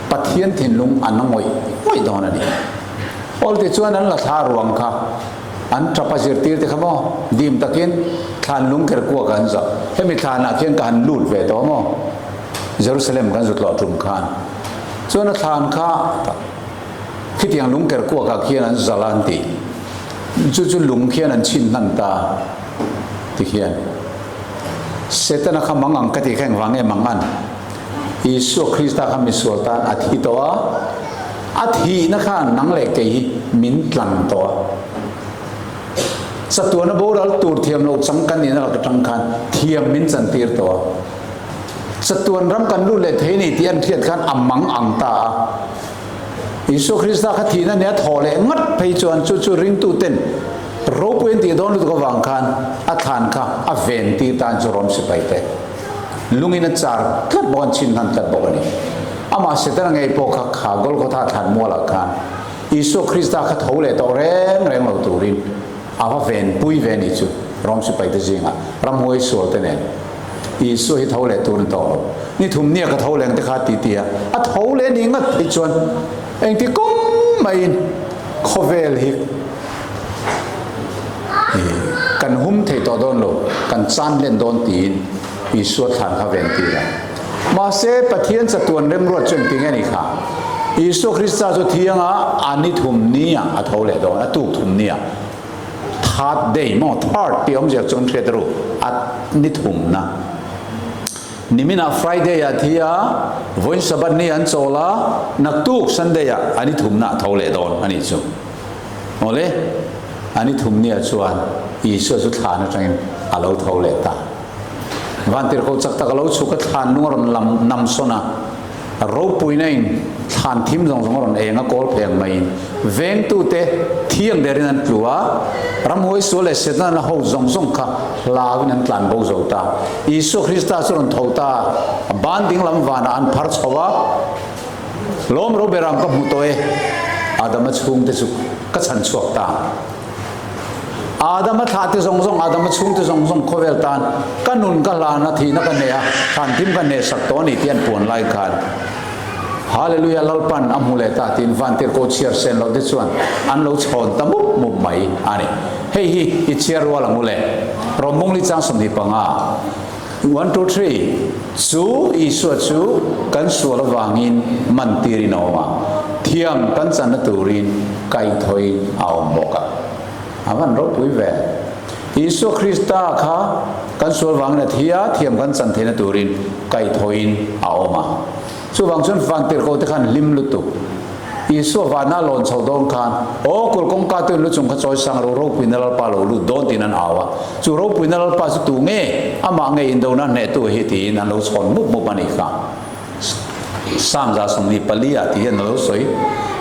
A: Pathian thinlung a na ngawih ngawih dawn a ni. Awl tichuan an la thla ruang kha an tap a zirtir te kha maw dim takin thlan lung ker kuak an zah. Hemi thlanah khian ka han lut ve tawh maw Jerusalem kan zut lawh tum khan. Chuan a thlan kha khitiang lung ker kuakah khian an zal a an ti. Chu chu lung khian an chhin hnan ta ti khian. Setana kha mang ang ka ti kha engvang nge mang an? Isua Krista kha misual tan a thi tawh a, a thihna khan nang leh kei hi min tlang tawh a. Chatuana boral tur thiam lo chang kan nihna lak atang khan thiam min chantir tawh a. Chatuan ram kan lut leh thei ni tih an hriat khan a mang ang ta a. Isua Krista kha thihna nia thaw leh ngat phei chuan chu chu ringtuten ropui an tih dawn lutuk avang khan a thlan kha a ven tir tan chu Rom sipai te lungin a char tlat bawk an chhin hnan tlat bawk a ni. Amah Setana ngei pawh kha kha Golgotha thlan mualah khan Isua Krista kha tho leh tawh reng reng lo turin a va venpui ve ni chu Rom sipai te zingah ramhuai sual te nen Isua hi tho leh tur ni tawh lo. Ni thum nia ka tho leng te kha ti ti a, a tho leh ni ngat phei chuan engti kawng maiin khawvel hi kan hum thei tawh dawn lo, kan chan len dawn tiin Isua thlan kha ven tir a. Mahse Pathian chatuan remruat chu engti nge ni kha? Isua Krista chu thianga a ni thum nia a tho leh dawn, a tuk thum nia. Third day maw third tih awmzia chuan hriat ru a ni thumna niminah Friday ah thi a vawiin Sabbath ni an chawl a naktuk Sunday ah a ni thumna a tho leh dawn a nih chu awle a ni thum nia chuan Isua chu thlan atangin a lo tho leh ta vantirhkoh chak tak a lo chhuk a thlan lung a rawn lam nam sawn a Ropuina in thlan thim zawng zawng a rawn eng a kawl pheng maiin vengtute thiang derin an tlu a, ramhuai sual leh Setana la ho zawng zawng kha hlauin an tlan bo zo ta. Isua Krista chu rawn tho ta a, ban ding lam vanah an phar chho a, Lawm ro beram ka hmu tawh e, Adama chhungte chu ka chhan chhuak ta. Adama thlah te zawng zawng, Adama chhung te zawng zawng khawvel tan ka nun ka hlan a, thihna ka nei a, thlanthim ka hneh sak tawh a ni tih an puan lai khan Hallelujah Lalpan a hmu leh ta tiin vantirhkoh chhiar sen loh te chuan an lo chhawn ta mup mup mai a ni. Hei hi i chhiar rual ang u le. Rawmbungli chang 25. One two three, Chu Isua chu kan sual avangin man tirin a awm a, thiam kan channa turin kaihthawhin a awm bawk a. A van ropui ve. Isua Krista kha kan sual vangin a thi a, thiam kan chan theihna turin kaihthawhin a awm a. Chuvang chuan vantirhkoh te khan hlim lutuk. Isua vana lawn chho dawn khan, Aw kulh kawngka tuin lu chung kha chawi sang ro ropuina Lalpa lo lut dawn tiin an au a. Chu ropuina Lalpa chu tu nge? Amah nge indona hnehtu hi tiin an lo chhawn mup mup a nih kha. Psalm 24 ah ti hian a lo sawi,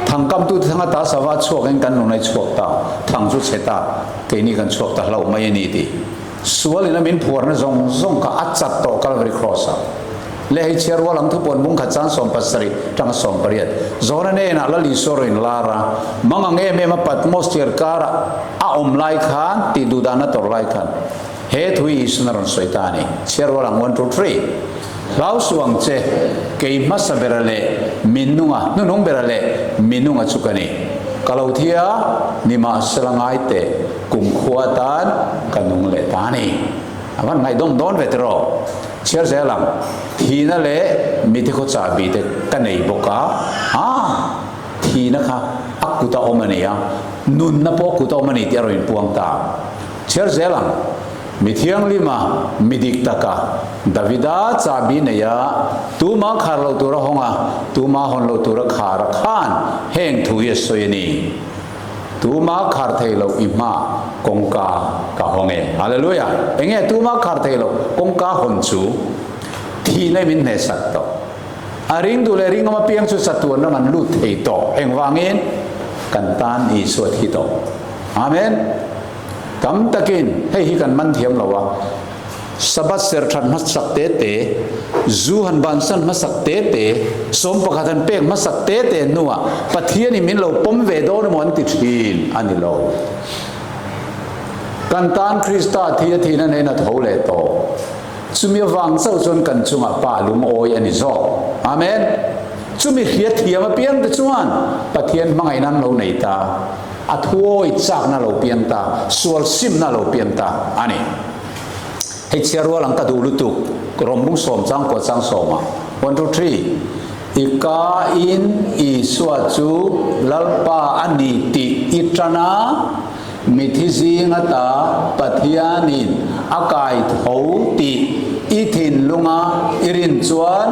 A: Thangkamtute thang ata sava chhuakin kan nun a chhuak ta, thang chu chhe ta, keini kan chhuak ta hlauh mai a ni ti. Sual ina min phuarna zawng zawng kha a chat tawh Calvary Cross ah. Leh hei chhiar rual ang thupuan bung khat chang 70 tanga 18. Zawna hnenah Lal Isua rawn inlar a, mangang em em a Patmos thiar karah a awm lai khan tih duh dan a tawrh lai khan he thu hi Isuan a rawn sawi ta a ni. Chhiar rual ang one two three. Hlau suh ang che, kei hmasa bera leh minunga, hnuhnung bera leh minunga chu ka ni. Ka lo thi a, nimahsela ngai teh. Kumkhua atan ka nung leh ta a ni. A van ngaihdawm dawn ve tiraw? Chhiar zel ang. Thihna leh mithe khaw chahbi te ka nei bawk a. Aa! Thihna kha a kut a awm a ni a, nunna pawh kut a awm a ni tih a rawn inpuang ta. Chhiar zel ang. Mi thianghlima, mi dik taka, Davida chahbi nei a, tuma khar loh tura hawng a, tuma hawn loh tura khar a khan heng thu hi a sawi a ni. Tuma khar thei loh i hma kawngka ka hawng e. Hallelujah! Enge tuma khar thei loh kawngka hawn chu? Thihna i min hnehsak tawh. A ring duh leh ringawm apiang chu chatuan ram an lut thei tawh. Engvangin? Kan tan Isua thi tawh. Amen! Tam takin hei hi kan man thiam lo a. Sabbath ser that hmasak te te, zu han bansan hmasak te te, 11 han pek hmasak te te hnuah Pathianin min lo pawm ve dawn emaw an ti thin a ni lo. Kan tan Krista thi a thihna nen a tho leh tawh. Chumi avang chauh chuan kan chungah Pa lungawi a ni zawk. Amen. Chumi hriatthiam apiang te chuan Pathian hmangaihna an lo nei ta. A thuawi chakna lo piang ta, sual simna lo piang ta a ni. Hei chhiar rual ang ka duh lutuk, Rawmbung sawm chang kua chang sawma. One two three. I ka in Isua chu Lalpa a ni tih i tan a, mithi zing ata Pathianin a kai tho tih i thinlunga i rin chuan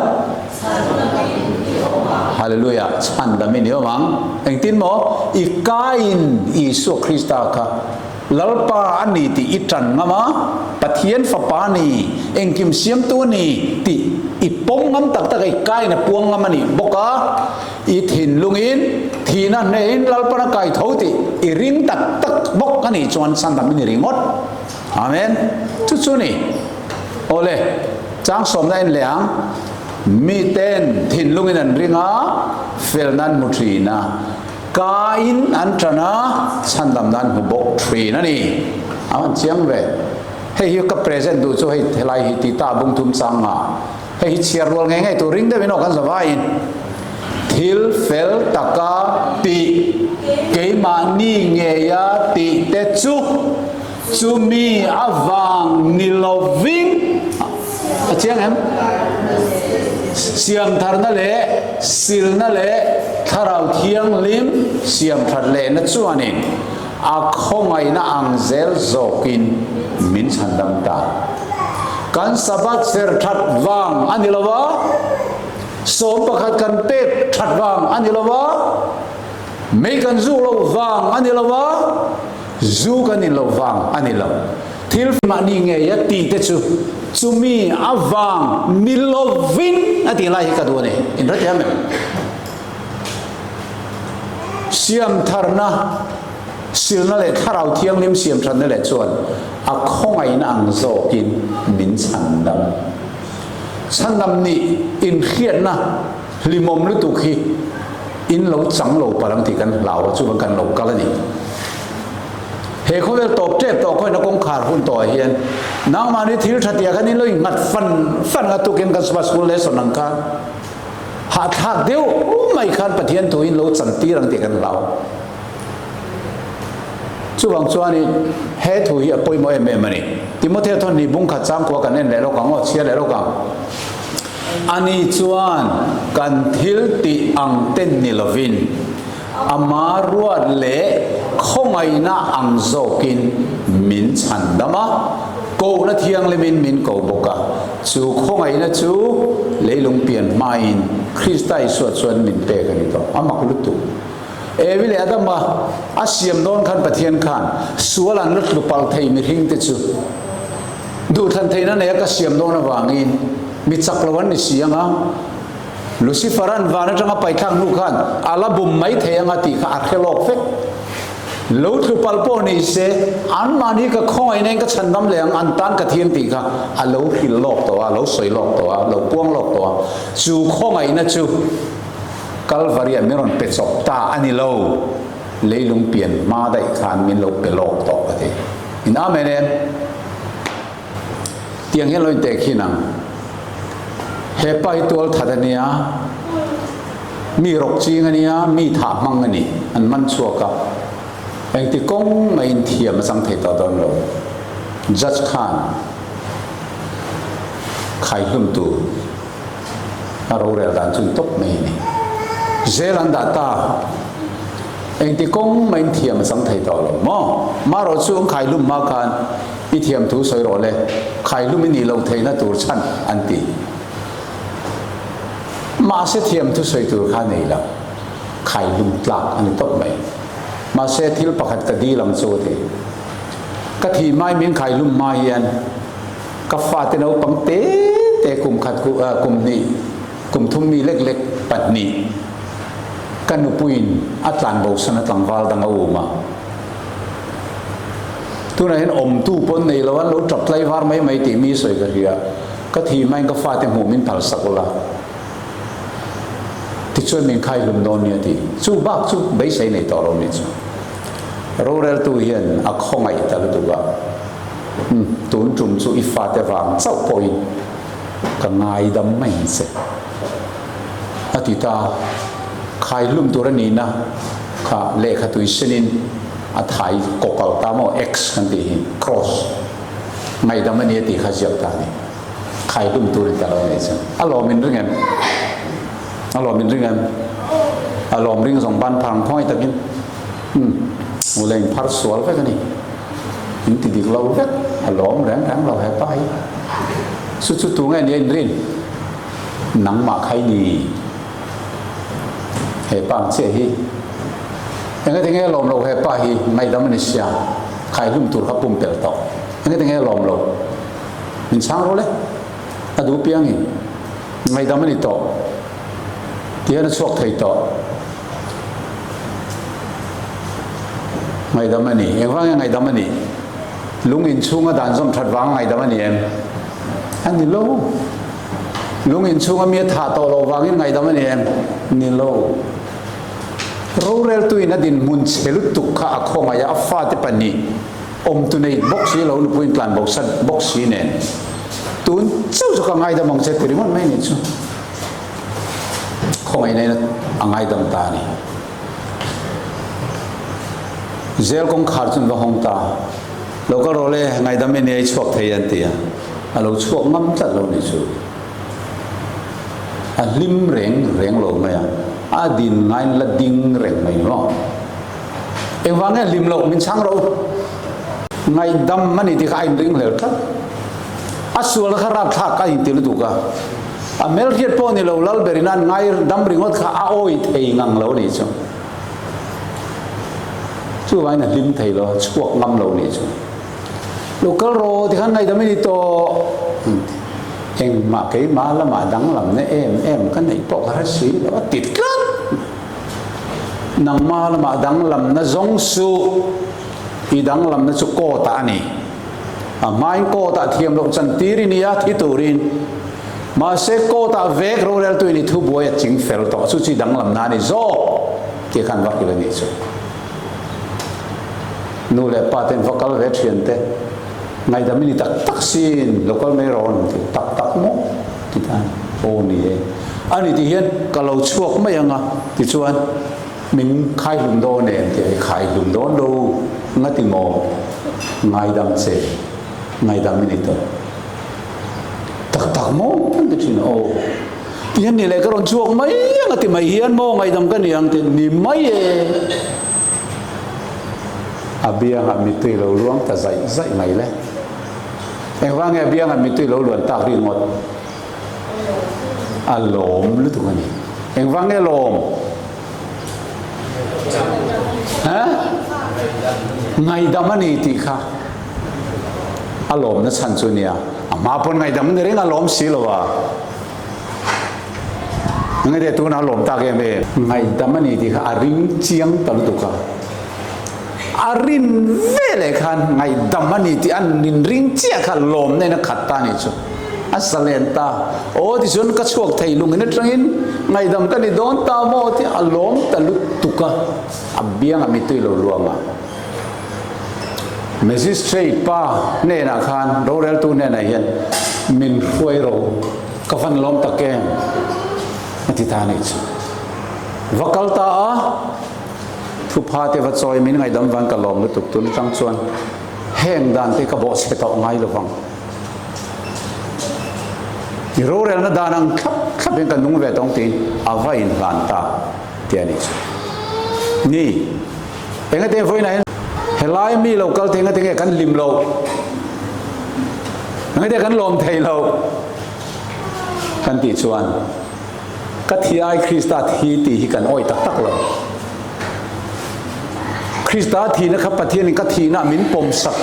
A: Hallelujah, chhandam i ni awm ang. Engtin maw? I kain Isua Krista kha Lalpa a ni tih i tan ngam a, Pathian Fapa a ni, engkim siamtu a ni tih i pawm ngam tak tak a, i kain a puang ngam a nih bawk a, i thinlungin thihna hnehin Lalpan a kai tho tih i ring tak tak bawk a nih chuan chhandam i ni ringawt. Amen. Chu chu ni. Awle, chang sawmna en leh ang. Miten thinlungin an ring a, felna an hmu thin a, kain an tan a, chhandamna an hmu bawk thin a ni. A han chiang ve. Hei hi ka present duh chu hei helai hi ti ta bung thum chang nga. Hei hi chhiar rual ngei ngei tur ring deuhin aw kan zavaiin. Thil fel taka tih keimahni ngeia tih te chu Chumi avang ni lovin a chiang em? Siamtharna leh silna leh Thlarau Thianghlim siamthat lehna chuanin a khawngaihna ang zel zawkin min chhandam ta. Kan Sabbath ser that vang a ni lo va, 11 kan pek that vang a ni lo va, mei kan zuk loh vang a ni lo va, Zu kan in loh vang a ni lo. Thil mahni ngei a tih te chu chumi avang ni lovin a tih lai hi ka duh a ni. In hrethiam em? Siamtharna, silna leh Thlarau Thianghlim siamthatna leh chuan a khawngaihna ang zawkin min chhandam. Chhandam nih inhriatna hlimawm lutuk hi in lo chang lo palh ang tih kan hlau a, chuvang kan lo kal a ni. He khawvel tawp tep tawh khawina kawngkhar hun tawhah hian nangmahni thil tha tia khan in lo innghat fan fan ang a, tukin kan Sabbath School lesson ang khan hahthlak deuh mai khan Pathian thu in lo chantir ang tih kan hlau. Chuvang chuanin he thu hi a pawimawh em em a ni. Timothea thawn ni bung khat changkua kan en leh lawk ang aw, chhiar leh lawk ang. Ani chuan kan thil tih ang ten ni lovin, ama ruat leh khawngaihna ang zawkin min chhandam a, kohna thianghlimin min ko bawk a. Chu khawngaihna chu leilung pian hmain Krista Isua chuan min pek a ni tawh. A mak lutuk. Evi leh Adama a siam dawn khan Pathian khan sual an la tlu palh thei mihring te chu duhthlan theihna nei a ka siam dawn avangin mi chak lo an ni si ang a, Lucifer-a'n van atanga paithlak hnu khan a la bum mai thei anga tih kha a hre lawk vek. Lo tlu palh pawh ni se, anmahni ka khawngaihna in ka chhandam leh ang, an tan ka thiam tih kha a lo hrilh lawk tawh a, a lo sawi lawk tawh a, a lo puang lawk tawh a. Chu khawngaihna chu Kalvari-ah min rawn pe chawp ta a ni lo, leilung pian hma daih khan min lo pe lawk tawh a ti. In Amen em? Tiang hian lo intehkhin ang. He pa hi tual that a nia, mi rawk ching a nia, mi thah hmang a ni. An man chhuak a, engti kawng maiin thiam a chang thei tawh dawn lo. Judge khan khaihlum tur a rorel dan chu tawp mai a ni. Zel an dah ta, engti kawng maiin thiam a chang thei tawh lo maw? Marawh chu an khaihlum hma khan I thiam thu sawi rawh le, khaihlum i nih loh theihna tur chhan an ti. Mahse thiam thu sawi tur kha nei lo, khaihlum tlak a ni tawp mai. Mahse thil pakhat ka dil ang chu a ti. Ka thih hmai min khaihlum hma hian ka fate naupang te te kum khat kum hnih kum thum mi lek lek pahnih ka nupuiin a tlanbosan a tlangval dang a um a. Tunah hian awmtu pawn nei lo an lo tap tlai var mai mai tih mi sawi ka hria. Ka thi hmain ka fate hmuh min phal sak ula. Tichuan min khai hlum dawn nia ti. Chu bak chu beisei nei tawh lo ni chu. Roreltu hian a khawngaih ta lutuk a. Umm tun tum chu i fate vang chauh pawhin ka ngaidam mai ang che. A ti ta. Khai hlum tur a nihna kha lehkha tui senin a thai kawkal ta maw X kan tih hi cross ngaihdam a ni a tih kha ziak ta a ni. Khai hlum tur in ta lo a nih chu. A lawm in ring em? A lawm in ring em? A lawm ring zawng ban phar ang khawngaih takin umm ule in phar sual vek a ni. In ti dik lo vek a lawm reng reng lo hepa hi. Chu chu tu nge ni a in rin? Nangmah kha i ni. He pa ang chiah hi engati nge lawm lo he pa hi ngaihdam a ni sia khaihlum tur kha pumpelh tawh engati nge lawm lo min chhang rawh le a duh piangin ngaihdam a ni tawh tihian a chhuak thei tawh ngaihdam a ni engvang nge ngaihdam a nih lung inchhunga dan zawm that vanga ngaihdam a ni em a ni lo. Lung inchhunga mi a thah tawh loh vangin ngaihdam a ni em? Ni lo. Roreltuin a dinhmun chhe lutuk kha a khawngaih a, a fate pahnih awmtu nei bawk si lo, nupuiin tlan bo sat bawk si nen. Tun chauh chu ka ngaidam ang che ti ringawt mai ni chu. Khawngaihna in a ngaidam ta a ni. Zel kawngkhar chu an va hawng ta. Lo kal rawh le, ngaidam i nia i chhuak thei an ti a. A lo chhuak ngam tlat lo nih chu. A hlim reng reng lo mai a, a din ngaiin la ding reng mai maw? Engvang nge hlim loh min chhang rawh u. Ngaihdam a ni tih kha a inring hlel tlat. A sualna kha rapthlak a inti lutuk a. A hmelhriat pawh ni lo Lalberin an ngaidam ringawt kha a awi thei ngang lo nih chu. Chuvangin a hlim thei lo, a chhuak ngam lo nih chu. Lo kal rawh tikhan ngaihdam i ni tawh. Engmah keimah lamah danglamna em em ka neih pawh ka hre si lo a ti tlat. Nangmah lamah danglamna zawng suh, i danglamna chu court ah a ni. A hmain court ah thiam loh chan tir i nia thi turin. Mahse court ah vek roreltu in i thubuai a ching fel tawh chu chi danglamna a ni zawk tih khan va hrilh a nih chu. Nu leh pa ten va kal ve thian te ngaihdam i ni tak tak sin lo kal mai rawh an ti tak tak maw ti ta aw ni e a ni tih hian ka lo chhuak mai ang a tichuan min khaihlum dawn em tih a khaihlum dawn lo nga ti maw ngaidam che ngaidam i ni tawh tak tak maw an ti thin aw ti hian ni leh ka rawn chhuak mai ang a ti mai hian maw ngaidam ka ni ang ti ni mai e. A biangah mittui lo luang ta zaih zaih mai le. Engvang nge a biangah mittui lo luan tak ringawt? A lawm lutuk a ni. Engvang nge lawm? Hah? Ngaihdam a ni tih kha a lawmna chhan chu nia. A hma pawn ngaihdam a ni reng a lawm si lo a. Engati tunah a lawm tak em em? Ngaihdam a ni tih kha a ring chiang ta lutuk a. A rin veleh khan ngaihdam a ni tih an inring chiah kha lawmna in a khat ta a nih chu. A zalen ta. Aw tichuan ka chhuak thei lungin atangin ngaihdam ka ni dawn ta maw tih a lawm ta lutuk a, a biangah mittui lo luang a. Magistrate pa hnenah khan roreltu hnenah hian min hruai ro ka van lawm tak em a ti ta a nih chu. Va kal ta a. Thupha te va chawi min ngaihdam van ka lawm lutuk tun atang chuan heng dan te ka bawhchhe tawh ngai lovang. I rorelna dan ang thlap thlap hian ka nung ve tawng tiin a va inhlan ta tih a nih chu. Ni, engate vawiinah hian helai mi lo kal te engate nge kan hlim loh? Engate kan lawm thei loh? Kan tih chuan. Ka thi ai Krista thi tih hi kan awih tak tak lo. Krista thihna kha Pathianin ka thihna min pawmsak.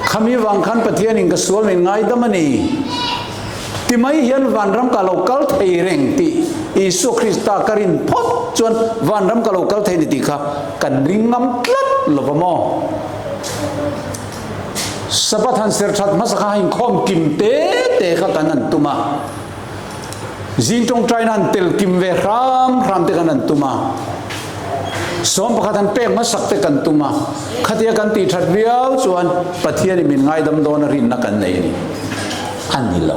A: Khami vang khan Pathianin ka sual min ngaidam a ni. Ti mai hian vanram ka lo kal thei reng tih Isua Krista ka rin phawt chuan vanram ka lo kal thei ni tih kha kan ring ngam tlat lo va maw? Sabbath han ser that hmasa kha inkhawm kim te te kha kan han tum a. Zing tawngtaina han tel kim ve hram hram te kan han tum a, 11 han pek hmasak te kan tum a, khatia kan tih that viau chuan Pathianin min ngaidam dawn a rinna kan nei a ni. A ni lo.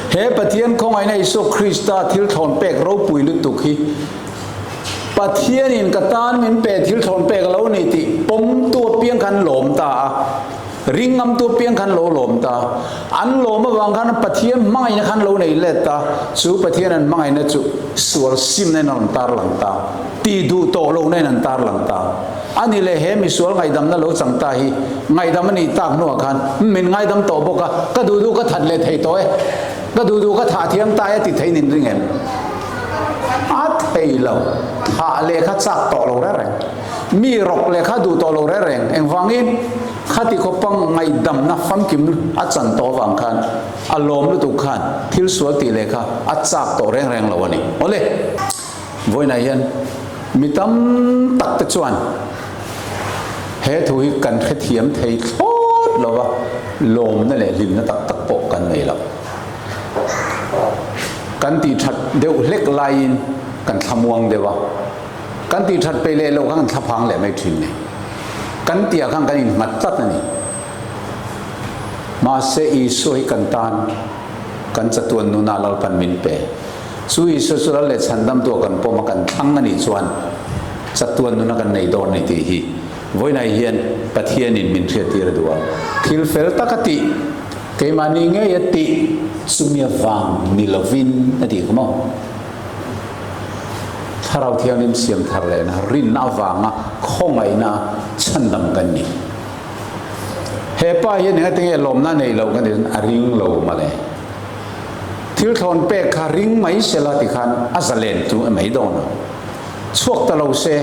A: He Pathian khawngaihna Isua Krista thil thlawn pek ropui lutuk hi Pathianin ka tan min pe thil thlawn pek a lo ni tih pawmtu apiang khan lawm ta a. Ring ngamtu apiang khan lo lawm ta. An lawm avang khan Pathian hmangaihna khan lo nei let ta. Chu Pathian an hmangaihna chu sual simna in a rawn tarlang ta. Ti duh tawh lohna in an tarlang ta. A ni leh he misual ngaihdamna lo chang ta hi ngaihdam a nih tak hnuah khan min ngaidam tawh bawk a, ka duh duh ka that leh thei tawh e, ka duh duh ka thah thiam ta e a ti thei nin ring em? A thei lo. Thah leh kha chak tawh lo reng reng. Mi rawk leh kha duh tawh lo reng reng. Engvangin? Khati khawpa ngaihdamna famkim a chan tawh avang khan a lawm lutuk khan thil sual tih leh kha a chak tawh reng reng lo a ni. Awle! Vawiinah hian mi tam tak te chuan he thu hi kan hrethiam thei thlawt lo va, lawmna leh hlimna tak tak pawh kan nei lo. Kan tih that deuh hlek laiin kan thlamuang deuh a. Kan tih that peih leh loh khan kan thlaphang leh mai thin ni. Kan tihah khan kan innghat tlat a ni. Mahse Isua hi kan tan kan chatuan nunah Lalpan min pe. Chu Isua chu Lal leh Chhandamtu ah kan pawm a kan thlang a nih chuan chatuan nuna kan nei dawn a ni tih hi vawiinah hian Pathianin min hriattir a duh a. Thil fel tak a tih, keimahni ngei a tih chumi avang ni lovin a tih kha maw? Thlarau Thianghlim siam thar lehna rinna avanga khawngaihna chhandam kan ni. He pa hian engati nge lawmna nei loh kan tih chuan a ring lo mawle. Thil thlawn pek kha ring mai sela ti khan a zalen chu mai dawn a. Chhuak ta lo se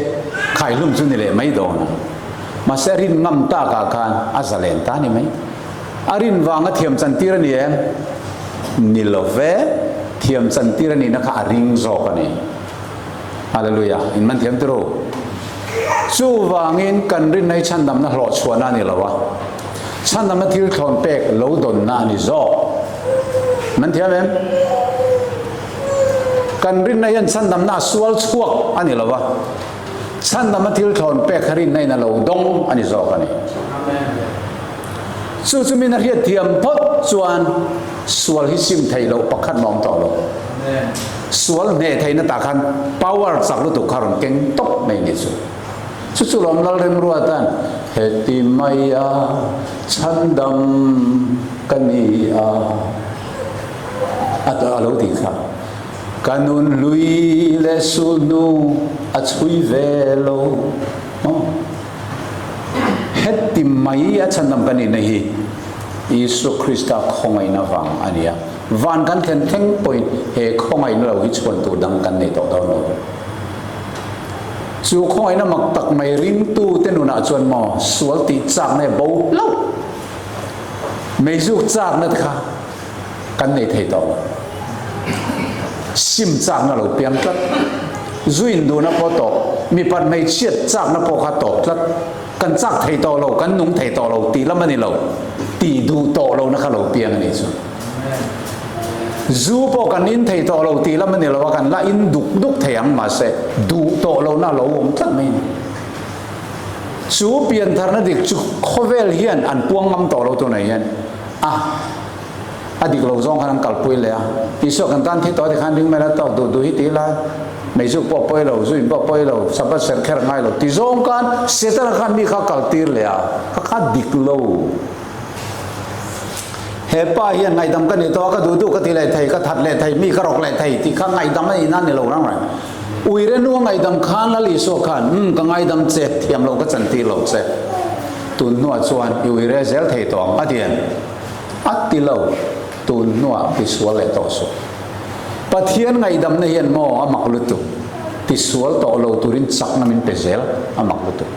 A: khaihlum chu ni leh mai dawn a. Mahse a rin ngam takah khan a zalen ta ni mai. A rin vanga thiam chantir a ni em? Ni lo ve, thiam chantir a nihna kha a ring zawk a ni. Hallelujah! In man thiam tiro. Chuvangin kan rinna hi chhandamna hlawh chhuahna a ni lo a, chhandamna thil thlawn pek lo dawnna a ni zawk. Man thiam em? Kan rinna hian chhandamna a sual chhuak a ni lo a, Chhandama thil thlawn pek kha rinna in a lo dawng a ni zawk a ni. Chu chu min a hriat thiam phawt chuan sual hi sim theih loh pakhat mah awm tawh lo. Sual hneh theihna tah khan power chak lutuk kha rawn keng tawp mai ni chu. Chu chu lawm Lalremruata'n heti maia chhandam ka ni a a lo tih kha. Ka nun hlui leh sulhnu a chhui ve lo maw? Heti mai a chhandam kan inna hi Isua Krista khawngaihna vang a ni a. Van kan thlen thleng pawhin he khawngaihna lo hi chhuan tur dang kan nei tawh dawn lo. Chu khawngaihna mak tak mai ringtute nunah chuan maw sual tih chakna hi bo hlauh meizuk chakna te kha kan nei thei tawh lo. Sim chakna lo piang tlat. Zu induhna pawh tawp, mipat hmeichhiat chakna pawh kha tawp tlat. Kan chak thei tawh lo, kan nung thei tawh lo tih lam a ni lo. Tih duh tawh lohna kha lo piang a nih chu. Zu pawh kan in thei tawh lo tih lam a ni lo a, kan la in duk duk thei ang mahse duh tawh lohna a lo awm tlat mai a ni. Chu piantharna dik chu khawvel hian an puang ngam tawh lo tunah hian a a dik lo zawng khan an kalpui leh a. Isua kan tan thi tawh tikhan ring mai la tawk duh duh hi ti ila meizuk pawh pawi lo, zu in pawh pawi lo, Sabbath serh kher ngai lo ti zawng khan Setana khan mi kha kaltir leh a, ka kha dik lo. He pa hian ngaihdam ka ni tawh a, ka duh duh ka ti leh thei, ka that leh thei, mi ka rawk leh thei tih kha ngaihdam a nih nan ni lo rang reng. Uire nu a ngaihdam khan Lal Isua khan, Umm, ka ngaidam che, thiam lo ka chantir lo che. Tun hnuah chuan i uire zel thei tawh ang, a ti em? A ti lo, tun hnuah tisual leh tawh suh. Pathian ngaihdamna hian maw a mak lutuk, tisual tawh lo turin chakna min pe zel, a mak lutuk.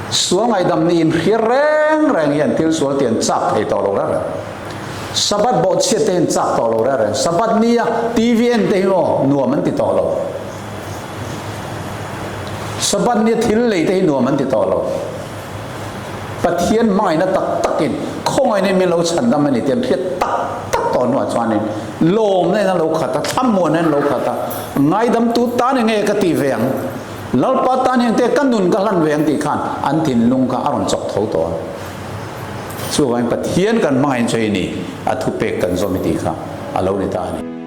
A: Sual ngaihdam nih inhria reng reng hian thil sual ti an chak thei tawh lo reng reng. Sabbath bawhchhiat te hi an chak tawh lo reng reng. Sabbath nia TV en te hi maw nuam an ti tawh lo. Sabbath nia thil lei te hi nuam an ti tawh lo. Pathian hmangaihna tak takin khawngaihna in min lo chhandam a ni tih an hriat tak tak tawh hnuah chuanin lawmna in a lo khat a, thlamuanna in a lo khat a, ngaidamtu tan enge ka tih ve ang? Lalpa tan hian te ka nun ka hlan ve ang tih khan an thinlung kha a rawn chawk tho tawh a. Chuvangin Pathian kan hmangaih chu hei ni, a thupek kan zawm i tih kha a lo ni ta a ni.